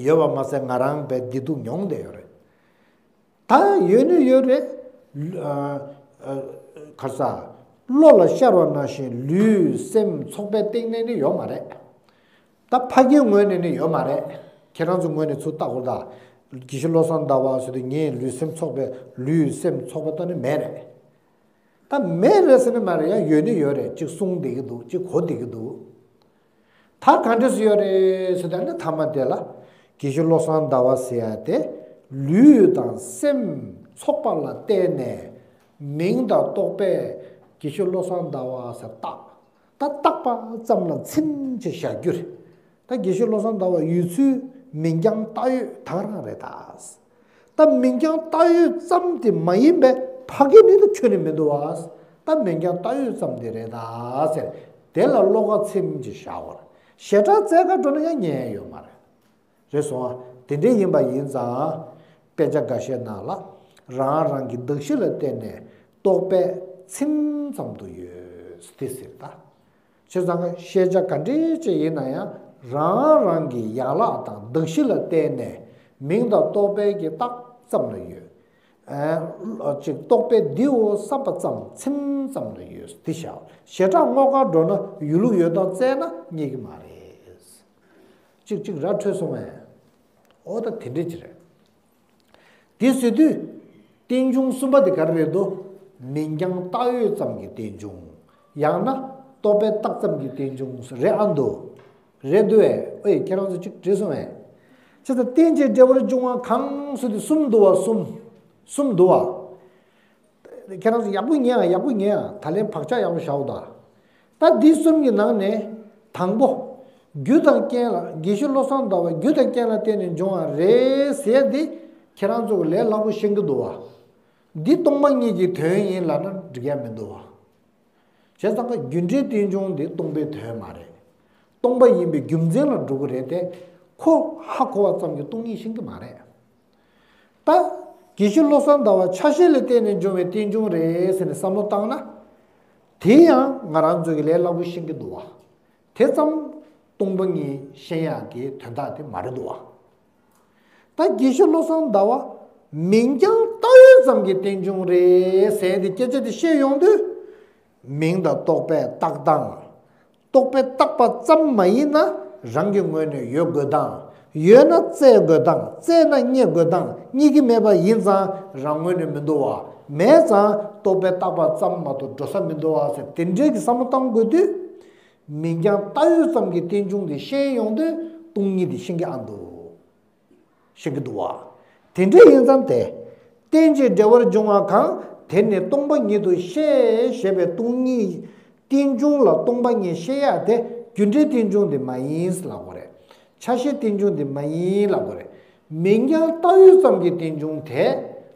ཡོད་པ་མ་ཟད་ང་རང་བས་བདེ་སྡུག་མྱོང་བསྡད་ཡོད་རེད། ད་ཡོད་ནི་ཡོད་རེད། ཨ་ཨ་ག་རེ་ཟ། བློ་ལ་ཤར་བ་ནང་བཞིན་ལུས་སེམས་ཚོགས་པའི་སྟེང་ནས་ནི་ཡོད་མ་རེད། ད་ཕ་གིའི་ངོས་ནས་ནི་ཡོད་མ་རེད། ཁྱེད་རང་ཚོའི་ངོས་ནས་ཚུར་བལྟ་དགོས་ད། དགེ་བཤེས་བློ་བཟང་ཟླ་བ་ཟེར་དུས་ངས་ལུས་སེམས་ཚོགས་པའི་ལུས་སེམས་ཚོགས་པ་ད་ནི་མེད་རེད། ད་མེད་རེད་ཟེར་ནི་མ་རེད། ཡང་ཡོད་ནི་ཡོད་རེད། གཅིག་གསུང་བསྡད་ཀྱི་འདུག་གཅིག་གོ་བསྡད་ཀྱི་འདུག་ད་ག་འདྲས་སུ་ཡོད་རེད་ཟེར་ད་ནི་མཐའ་མ་དེ་ལ་དགེ་བཤེས་བློ་བཟང་ཟླ་བ་ཟེར་ཡ་དེ་ལུས་དང་སེམས་ཚོགས་པ་ལ་བརྟེན་ནས་མིང་དང་རྟོག་པས་དགེ་བཤེས་བློ་བཟང་ཟླ་བ་ཟེར་བཏགས། ད་བཏགས་པ་ཙམ་ལ་ཚིམ་ཅིག་བཞག་རྒྱུ་རེད། ད་དགེ་བཤེས་བློ་བཟང་ཟླ་བ་ཡོད་ཚུལ་མིང་རྐྱང་བཏགས་ཡོད་ད་ག་རང་རེད་ད། ད་མིང་རྐྱང་བཏགས་ཡོད་ཙམ་དེ་མ་ཡིན་པའི་ཕ་གི་ནི་ད་ཁྱོན་ནས་མི་འདུག་བ། ད་མིང་རྐྱང་བཏགས་ཡོད་ཙམ་དེ་རེད་ད་ཟེར། དེ་ལ་བློ་ཁ་ཚིམ་གྱིས་བཞག་པར་ཞེ་དྲག་བཙལ་ག་འགྲོ་ན་ཡང་ཉན་ཡ་ཡོད་མ་རེད། རེད་སོང་ཨ། དེ་འདྲ་ཡིན་པ་ཡིན་ཙང་། དཔེ་ཆ་འགའ་ཤས་ནང་ལ་རང་རང་གི་གདགས་གཞི་ལ་བརྟེན་ནས་རྟོག་པས་ཚིམ་ཙམ་དུ་ཡོད་དེ་ཟེར་ད། བྱས་ཙང་ཤེས་བྱ་ག་འདྲའི་ཅིག་ཡིན་ན་ཡང་རང་རང་གི་ཡན་ལག་དང་གདགས་གཞི་ལ་བརྟེན་ནས་མིང་དང་རྟོག་པའི་གི་རྟགས་ཙམ་ལ་ཡོད། ཨ། ཅིག་རྟོག་པས་འདིའོ་བསམ་པ་ཙམ་ཚིམ་ཙམ་ལ་ཡོད་འདི་བྱ། ཞེ་དྲག་སྔོག་གར་འགྲོ་ན་ཡོད་ལུགས་ཡོད་སྟངས་བཙལ་ན་རྙེད་ཀྱི་མ་རེད། ཅིག་ཅིག་ར་འཕྲོད་སོང་ངས། འོ་ད་དེ་འདྲས་ཅིག་རེད། དེ་ཟེར་དུས། རྟེན་འབྱུང་གསུམ་པ་དེ་ག་རེ་རེད་དོ། མིང་རྐྱང་བཏགས་ཡོད་ཙམ་གྱི་རྟེན་འབྱུང་། ཡང་ན་རྟོག་པས་བཏགས་ཙམ་གྱི་རྟེན་འབྱུང་རེད་ཨ་འདུག་རེད་འདུག་ཨེ། ཨོའི་ཁྱེད་རང་ཚོ་གཅིག་བྲིས་སོང་ཨེ། བྱས་ཙང་རྟེན་ཅིང་འབྲེལ་བར་འབྱུང་བ་གང་ཟེར་དུས་གསུམ་འདུག་བ། གསུམ། གསུམ་འདུག་བ། ཁྱེད་རང་ཚོ་ཡག་པོ་ཉན་ཨ། ཡག་པོ་ཉན་ཨ། ད་ལན་བག་ཆགས་ཡག་པོ་བཞག་འོ་ད། ད་འདི་གསུམ་གྱི་ནང་ནས་དང་པོ། རྒྱུ་དང་རྐྱེན་ལ་དགེ་བཤེས་བློ་བཟང་ཟླ་བ་རྒྱུ་དང་རྐྱེན་ལ་བརྟེན་ནས་འབྱུང་བ་རེད་ཟེར་འདི་ཁྱེད་རང་ཚོ་གི་ལས་སླ་པོ་ཤེས་ཀྱི་འདུག་བ། འདི་སྟོང་པ་ཉིད་ཀྱི་དོན་ཡིན་ལབ་ན་འགྲིག་ཡ་མི་འདུག་བ། བྱས་ཙང་ཀ་རྒྱུ་འབྲས་རྟེན་འབྱུང་འདི་སྟོང་པའི་དོན་མ་རེད། སྟོང་པ་ཡིན་པའི་རྒྱུ་མཚན་ལ་འགྲོ་གི་རེད་དེ། ཁོ་ཧ་གོ་བ་ཙམ་གྱིས་སྟོང་ཉིད་ཤེས་ཀྱི་མ་རེད། ད་དགེ་བཤེས་བློ་བཟང་ཟླ་བ་ཆ་ཤས་ལ་བརྟེན་ནས་འབྱུང་བའི་རྟེན་འབྱུང་རེད་ཟེར་ནས་བསམ་བློ་བཏང་ན། དེ་ཡང་ང་རང་ཚོ་གི་ལས་སླ་པོ་ཤེས་ཀྱི་འདུག་བ། དེ་ཙམ་སྟོང་པ་ཉིད་ཤེས་ཡག་གི་དོན་དག་དེ་མ་རེད་འདུག་བ། ད་དགེ་བཤེས་བློ་བཟང་ཟླ་བ་མིང་རྐྱང་བཏགས་ཡོད་ཙམ་གྱི་རྟེན་འབྱུང་རེད་ཟེར་ཏེ་སྐད་ཆ་དེ་བཤད་ཡོང་དུས། མིང་དང་རྟོག་པས་བཏགས་སྟངས། རྟོག་པས་བཏགས་པ་ཙམ་མ་ཡིན་ན་རང་གི་ངོས་ནས་ཡོད་དགོས་སྟངས། ཡོད་ན་བཙལ་དགོས་སྟངས། བཙལ་ན་རྙེད་དགོས་སྟངས། རྙེད་ཀྱི་མེད་པ་ཡིན་ཙང་རང་ངོས་ནས་མི་འདུག་བ། མེད་ཙང་རྟོག་པས་བཏགས་པ་ཙམ་མ་གཏོགས་འགྲོ་ས་མི་འདུག་བ་ཟེར་དེ་འདྲའི་གི་བསམ་བློ་བཏང་དགོས་དུས། མིང་རྐྱང་བཏགས་ཡོད་ཙམ་གྱི་རྟེན་འབྱུང་དེ་ཤེས་ཡོང་དུས་སྟོང་ཉིད་དེ་ཤེས་ཀྱི་ཨ་འདུག་ཤེས་ཀྱི་འདུག་བ། དེ་འདྲ་ཡིན་ཙང་དེ། རྟེན་ཅིང་འབྲེལ་བར་འབྱུང་བ་གང་། དེ་ནི་སྟོང་པ་ཉིད་དུ་ཤེས་ཞེས་པའི་སྟོང་ཉིད། རྟེན་འབྱུང་ལ་སྟོང་པ་ཉིད་ཤེས་ཡག་དེ་རྒྱུ་འབྲས་རྟེན་འབྱུང་དེ་མ་ཡིན་ལབ་དགོས་རེད། ཆ་ཤས་རྟེན་འབྱུང་དེ་མ་ཡིན་ལབ་དགོས་རེད། མིང་རྐྱང་བཏགས་ཡོད་ཙམ་གྱི་རྟེན་འབྱུང་དེ་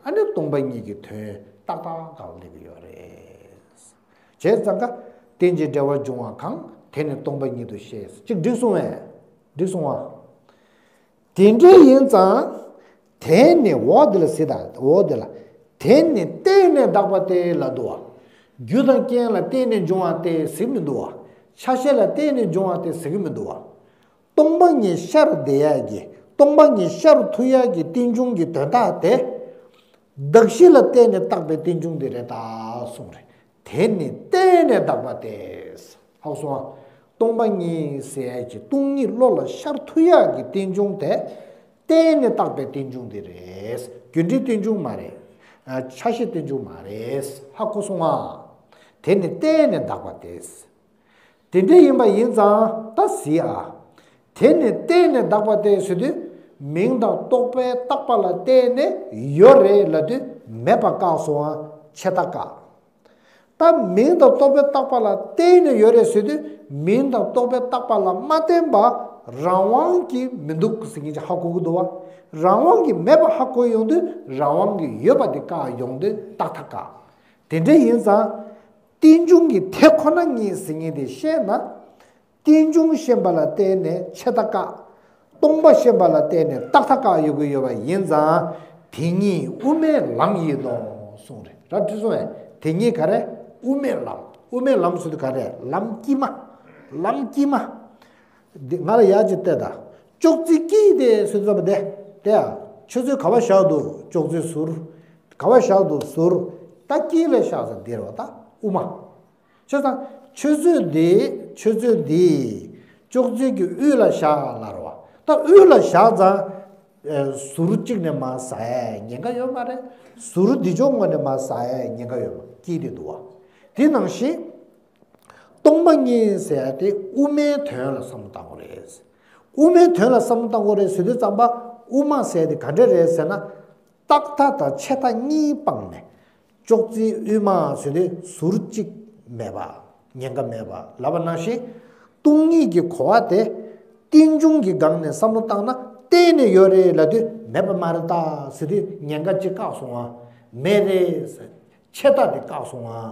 ཨ་ནི་སྟོང་པ་ཉིད་ཀྱི་དོན་ཏག་ཏག་གང་སླེབས་ཀྱི་ཡོད་རེད། བྱས་ཙང་ཀ་རྟེན་ཅིང་འབྲེལ་བར་འབྱུང་བ་གང་། དེ་ནི་སྟོང་པ་ཉིད་དུ་ཤེས། གཅིག་འགྲིག་སོང་བས། འགྲིག་སོང་བ། དེ་འདྲ་ཡིན་ཙང་། དེ་ནི་འོ་དེ་ལ་ཟེར་ད་འོ་དེ་ལ། དེ་ནི་བརྟེན་ནས་བཏགས་པ་སྟེ་ལབ་འདུག་བ། རྒྱུ་དང་རྐྱེན་ལ་བརྟེན་ནས་འབྱུང་བ་སྟེ་ཟེར་གི་མི་འདུག་བ། ཆ་ཤས་ལ་བརྟེན་ནས་འབྱུང་བ་སྟེ་ཟེར་གི་མི་འདུག་བ། སྟོང་པ་ཉིད་ཤར་བསྡད་ཡག་གི་སྟོང་པ་ཉིད་ཤར་ཐུབ་ཡག་གི་རྟེན་འབྱུང་གི་དོན་དག་དེ། གདགས་གཞི་ལ་བརྟེན་ནས་བཏགས་པའི་རྟེན་འབྱུང་དེ་རེད་ད་གསུངས་རེད། དེ་ནི་བརྟེན་ནས་བཏགས་པ་སྟེ། ཧ་གོ་སོང་ང་། སྟོང་པ་ཉིད་ཟེར་ཡག་གི་སྟོང་ཉིད་བློ་ལ་ཤར་ཐུབ་ཡག་གི་རྟེན་འབྱུང་དེ། བརྟེན་ནས་བཏགས་པའི་རྟེན་འབྱུང་དེ་རེད། རྒྱུ་འབྲས་རྟེན་འབྱུང་མ་རེད། ཨ། ཆ་ཤས་རྟེན་འབྱུང་མ་རེད། ཧ་གོ་སོང་ང་། དེ་ནི་བརྟེན་ནས་བཏགས་པ་སྟེ། དེ་འདྲ་ཡིན་པ་ཡིན་ཙང་ད་གཟིགས་ཨ། དེ་ནི་བརྟེན་ནས་བཏགས་པ་སྟེ་ཟེར་དུས། མིང་དང་རྟོག་པས་བཏགས་པ་ལ་བརྟེན་ནས་ཡོད་རེད་ལབ་དུས་མེད་པ་བཀག་སོང་ཨ། ཆད་ལྟ་བཀག་ད་མིང་དང་རྟོག་པས་བཏགས་པ་ལ་བརྟེན་ནས་ཡོད་རེད་ཟེར་དུས། མིང་དང་རྟོག་པས་བཏགས་པ་ལ་མ་བརྟེན་པ་རང་དབང་གིས་མི་འདུག་ཟེར་མཁན་ཅིག་ཧ་གོ་གི་འདུག་བ། རང་དབང་གིས་མེད་པ་ཧ་གོ་ཡོང་དུས་རང་དབང་གིས་ཡོད་པ་དེ་བཀག་ཡོང་དུས་ཏག་ཏག་བཀག་དེ་འདྲ་ཡིན་ཙང་། རྟེན་འབྱུང་གི་དེ་ཁོ་ན་ཉིད་ཟེར་མཁན་དེ་ཤེས་ན། རྟེན་འབྱུང་ཤེས་པ་ལ་བརྟེན་ནས་ཆད་ལྟ་བཀག་སྟོང་པ་ཤེས་པ་ལ་བརྟེན་ནས་ཏག་ཏག་བཀག་ཡོད་ཀྱི་ཡོད་པ་ཡིན་ཙང་། དེ་ཉིད་དབུ་མའི་ལམ་ཡིན་ནོ་གསུངས་རེད། ར་འཕྲོད་སོང་བས། དེ་ཉིད་ག་རེ། དབུ་མའི་ལམ། དབུ་མའི་ལམ་ཟེར་དུས་ག་རེ། ལམ་དཀྱིལ་མ། ལམ་དཀྱིལ་མ། འདི་ང་ལ་ཡག་ཅིག་བལྟས་དང་། ཅོག་ཙེ་དཀྱིལ་དེ་ཟེར་དུས་ཙམ་པ་དེ། དེ་ཡང་ཆུ་ཚོད་ག་པར་བཞག་འདུག་ཅོག་ཙེ་ཟུར། ག་པར་བཞག་འདུག་ཟུར། ད་དཀྱིལ་ལ་བཞག་ས་འདིར་བ་ད་དབུ་མ། བྱས་ཙང་ཆུ་ཚོད་འདི་ཆུ་ཚོད་འདི་ཅོག་ཙེ་གི་དབུས་ལ་བཞག་ལབ་རེད་བ། ད་དབུས་ལ་བཞག་ཙང་ཟུར་གཅིག་ནས་མར་ཟག་ཡ་ཉེན་ཁ་ཡོད་མ་རེད། ཟུར་འདི་ཕྱོགས་ངོས་ནས་མར་ཟག་ཡ་ཉེན་ཁ་ཡོད་མ་སྐྱིད་དེ་འདུག་བ། དེ་ནང་བཞིན་སྟོང་པ་ཉིད་ཟེར་ཡ་དེ་དབུ་མའི་དོན་ལ་བསམ་བློ་བཏང་དགོས་རེད། དབུ་མའི་དོན་ལ་བསམ་བློ་བཏང་དགོས་རེད་ཟེར་དུས་ཙམ་པ་དབུ་མ་ཟེར་ཡ་དེ་ག་འདྲ་རེད་ཟེར་ན། རྟག་མཐའ་དང་ཆད་མཐའ་གཉིས་སྤངས་ནས། ཅོག་ཙེའི་དབུས་མ་ཟེར་དུས་ཟུར་གཅིག་མེད་པ། ཉེན་ཁ་མེད་པ་ལབ་པ་ནང་བཞིན། སྟོང་ཉིད་ཀྱི་གོ་བ་དེ་རྟེན་འབྱུང་གི་སྒང་ནས་བསམ་བློ་བཏང་ན་གཏན་ནས་ཡོད་རེད་ལབ་དུས་མེད་པ་མ་རེད་ད་ཟེར་དུས་ཉེན་ཁ་གཅིག་བཀག་སོང་ང་། མེད་རེད་ཟེར། ཆད་མཐའ་དེ་བཀག་སོང་ང་།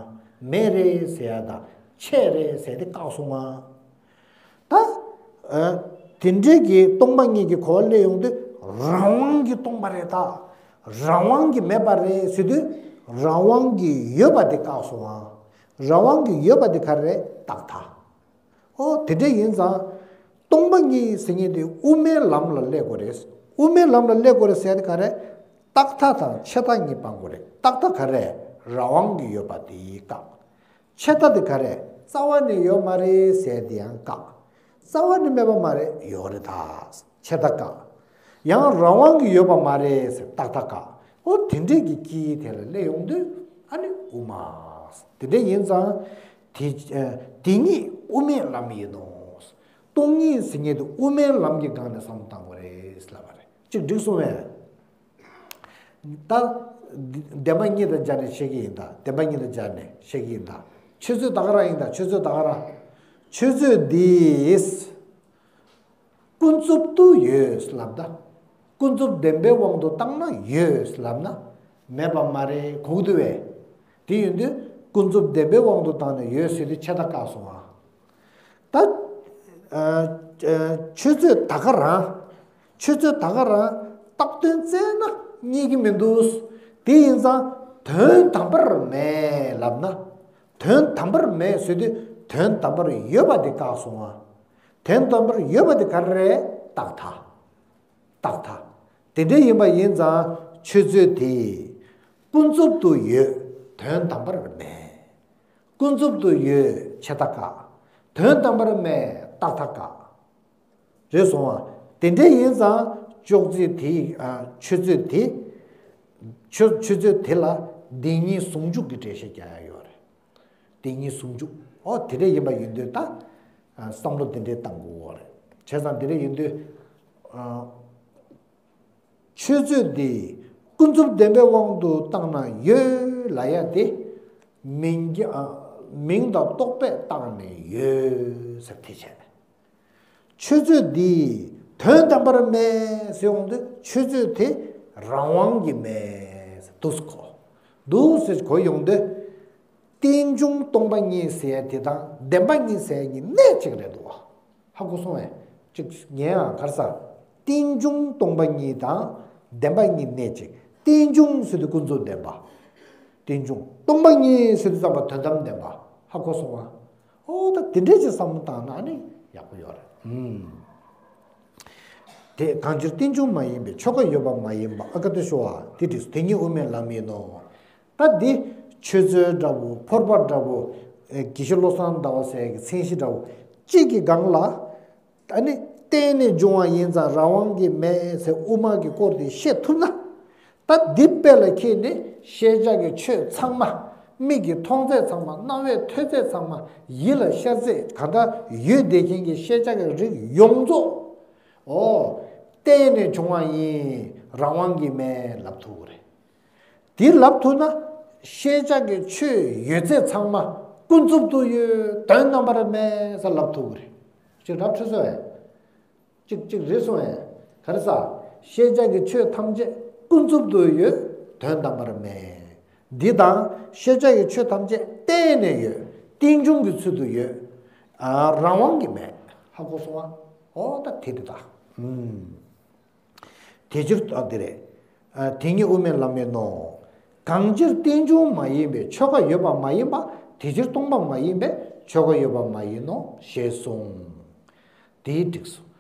མེད་རེད་ཟེར་ཡ་དང་ཆད་རེད་ཟེར་དེ་བཀག་སོང་ང་། ད། ཨ། དེ་འདྲའི་གི་སྟོང་པ་ཉིད་ཀྱི་གོ་བ་སླེབས་ཡོང་དུས་རང་དབང་གིས་སྟོང་པ་རེད་ད། རང་དབང་གིས་མེད་པ་རེད་ཟེར་དུས་རང་དབང་གིས་ཡོད་པ་དེ་བཀག་སོང་ང་། རང་དབང་གིས་ཡོད་པ་དེ་ག་རེ་རེད། རྟག་མཐའ། ཨོ་དེ་འདྲ་ཡིན་ཙང་སྟོང་པ་ཉིད་ཟེར་མཁན་དེ་དབུ་མའི་ལམ་ལ་སླེབས་དགོས་རེད། དབུ་མའི་ལམ་ལ་སླེབས་དགོས་རེད་ཟེར་དེ་ག་རེད། རྟག་མཐའ་དང་ཆད་མཐའ་གཉིས་སྤང་དགོས་རེད། རྟག་མཐའ་ག་རེ། རང་དབང་གིས་ཡོད་པ་དེ་བཀག་ཆད་མཐའ་དེ་ག་རེ། རྩ་བ་ནས་ཡོད་མ་རེད་ཟེར་དེ་ཡང་བཀག་རྩ་བ་ནས་མེད་པ་མ་རེད། ཡོད་རེད་ད། ཆད་མཐའ་བཀག་ཡང་རང་དབང་གིས་ཡོད་པ་མ་རེད་ཟེར་རྟག་མཐའ་བཀག་ཨོ་དེ་འདྲས་ཀྱི་དཀྱིལ་དེ་ལ་སླེབས་ཡོང་དུས་ཨ་ནི་དབུ་མ། དེ་འདྲས་ཡིན་ཙང་། དེ་དེ་ཉིད་དབུ་མའི་ལམ་ཡིན་ནོ། སྟོང་ཉིད་ཟེར་མཁན་དེ་དབུ་མའི་ལམ་གྱི་སྒང་ནས་བསམ་བློ་བཏང་དགོས་རེད་ལབ་པ་རེད། གཅིག་འགྲིག་སོང་བས། ད། བདེན་པ་གཉིས་དང་སྦྱར་ནས་བཤད་ཀྱི་ཡིན་ད། བདེན་པ་གཉིས་དང་སྦྱར་ནས་བཤད་ཀྱི་ཡིན་ད། ཆུ་ཚོད་ད་ག་རང་ཡིན་ད། ཆུ་ཚོད་ད་ག་རང་། ཆུ་ཚོད་འདིས། ཀུན་རྫོབ་ཏུ་ཡོད་ལབ་ད། ཀུན་རྫོབ་བདེན་པའི་དབང་དུ་བཏང་ན་ཡོད་ལབ་ན། མེད་པ་མ་རེད་གོ་གི་འདུག་བས། དེ་ཡིན་དུས་ཀུན་རྫོབ་བདེན་པའི་དབང་དུ་བཏང་ནས་ཡོད་ཟེར་དུས་ཆད་མཐའ་བཀག་སོང་ང་། ད། ཨ། ཨ། ཆུ་ཚོད་ད་ག་རང་། ཆུ་ཚོད་ད་ག་རང་རྟག་དོན་བཙལ་ན་རྙེད་ཀྱི་མི་འདུག་དེ་ཡིན་ཙང་དོན་དམ་པར་མེད་ལབ་ན། དོན་དམ་པར་མེད་ཟེར་དུས་དོན་དམ་པར་ཡོད་པ་དེ་བཀག་སོང་ང་། དོན་དམ་པར་ཡོད་པ་དེ་ག་རེ་རེད། རྟག་མཐའ། རྟག་མཐའ། དེ་འདྲ་ཡིན་པ་ཡིན་ཙང་ཆུ་ཚོད་དེ་ཀུན་རྫོབ་ཏུ་ཡོད། དོན་དམ་པར་མེད། ཀུན་རྫོབ་ཏུ་ཡོད། ཆད་མཐའ་བཀག་དོན་དམ་པར་མེད། རྟག་མཐའ་བཀག་རེད་སོང་བ། དེ་འདྲ་ཡིན་ཙང་ཅོག་ཙེ་དེ། ཨ། ཆུ་ཚོད་དེ། ཆུ་ཆུ་ཚོད་དེ་ལ་བདེན་གཉིས་ཟུང་འཇུག་གི་འགྲེལ་བཤད་རྒྱག་ཡ་ཡོད་རེད། བདེན་གཉིས་ཟུང་འཇུག་ཨོ་དེ་འདྲ་ཡིན་པ་ཡིན་དུས་ད། ཨ། བསམ་བློ་དེ་འདྲའི་བཏང་དགོས་རེད། བྱས་ཙང་དེ་འདྲ་ཡིན་དུས། ཨ། ཆུ་ཚོད་འདི་ཀུན་རྫོབ་བདེན་པའི་དབང་དུ་བཏང་ན་ཡོད་ལབ་ཡ་དེ། མིང་རྒྱ། ཨ། མིང་དང་རྟོག་པས་བཏགས་ནས་ཡོད་ཟེར་དེ་བྱས། ཆུ་ཚོད་འདི་དོན་དམ་པར་མེད་ཟེར་ཡོང་དུས་ཆུ་ཚོད་དེ་རང་དབང་གིས་མེད་ཟེར་འདུག་སེ་གོ། འདུག་སེ་གོ་ཡོང་དུས། རྟེན་འབྱུང་སྟོང་པ་ཉིད་ཟེར་ཡ་དེ་དང་བདེན་པ་གཉིས་ཟེར་ཡ་གཉིས་གནད་གཅིག་རེད་འདུག་བ། ཧ་གོ་སོང་ངས། གཅིག་ཉན་ཨ་ག་རེ་ཟེར། རྟེན་འབྱུང་སྟོང་པ་ཉིད་དང་བདེན་པ་གཉིས་གནད་གཅིག་རྟེན་འབྱུང་ཟེར་དུས་ཀུན་རྫོབ་བདེན་པ། རྟེན་འབྱུང་སྟོང་པ་ཉིད་ཟེར་དུས་ཙམ་པ་དོན་དམ་བདེན་པ། ཧ་གོ་སོང་ང་། ཨོ་ད་དེ་འདྲས་ཅིག་བསམ་བློ་བཏང་ན་ནི་ཡག་པོ་ཡོད་རེད། ཨུམ། དེ་གང་ཕྱིར་རྟེན་འབྱུང་མ་ཡིན་པའི་ཆོས་འགའ་ཡོད་པ་མ་ཡིན་པ། ཨ་ཀ་ཏི་ཤོ་ཨ་དེ་དྲིས་སོ། དེ་ཉིད་དབུ་མའི་ལམ་ཡིན་ནོ། ད་འདི་ཆུ་ཚོད་འདྲ་བོ་ཕོར་པ་འདྲ་བོ། ཨེ། དགེ་བཤེས་བློ་བཟང་ཟླ་བ་ཟེར་གྱི་མཚན་གཞི་འདྲ་བོ་གཅིག་གི་སྒང་ལ། ཨ་ནི་གཏན་ནས་འབྱུང་བ་ཡིན་ཙང་རང་དབང་གིས་མེད་ཟེར་དབུ་མ་གི་སྐོར་དེ་བཤད་ཐུབ་ན། ད་འདི་དཔེ་ལ་འཁྱེར་ནས་ཤེས་བྱ་གི་ཆོས་ཚང་མ། མིག་གིས་མཐོང་ཚད་ཚང་མ། རྣ་བས་ཐོས་ཚད་ཚང་མ། ཡིད་ལ་ཤར་ཚད་གང་ལྟར་ཡོད་བསྡད་མཁན་གྱི་ཤེས་བྱ་གི་རིགས་ཡོངས་རྫོགས། ཨོ། གཏན་ནས་བྱུང་བ་ཡིན། རང་དབང་གིས་མེད་ལབ་ཐུབ་ཀྱི་རེད། དེ་ལབ་ཐུབ་ན། ཤེས་བྱ་གི་ཆོས་ཡོད་ཚད་ཚང་མ་ཀུན་རྫོབ་ཏུ་ཡོད། དོན་དམ་པར་མེད་ཟེར་ལབ་ཐུབ་ཀྱི་རེད། ཅིག་ལབ་ཐུབ་སོང་ངས། ཅིག་ཅིག་རེད་སོང་ངས། ག་རེ་ཟེར། ཤེས་བྱ་གི་ཆོས་ཐམས་ཅད་ཀུན་རྫོབ་ཏུ་ཡོད། དོན་དམ་པར་མེད། འདི་དང་ཤེས་བྱ་གི་ཆོས་ཐམས་ཅད་གཏན་ནས་ཡོད། རྟེན་འབྱུང་གི་ཚུལ་དུ་ཡོད། ཨ། རང་དབང་གིས་མེད། ཧ་གོ་སོང་ང་། ཨོ་ད་དེ་རེད་ད། ཨུམ། དེ་ཕྱིར། ཨ། དེ་རེད། ཨ། དེ་ཉིད་དབུ་མའི་ལམ་ཡིན་ནོ། གང་ཕྱིར་རྟེན་འབྱུང་མ་ཡིན་པའི་ཆོས་འགའ་ཡོད་པ་མ་ཡིན་པ། དེ་ཕྱིར་སྟོང་པ་མ་ཡིན་པའི་ཆོས་འགའ་ཡོད་པ་མ་ཡིན་ནོ་ཞེས་གསུངས། དེའི་འགྲིགས་སོ།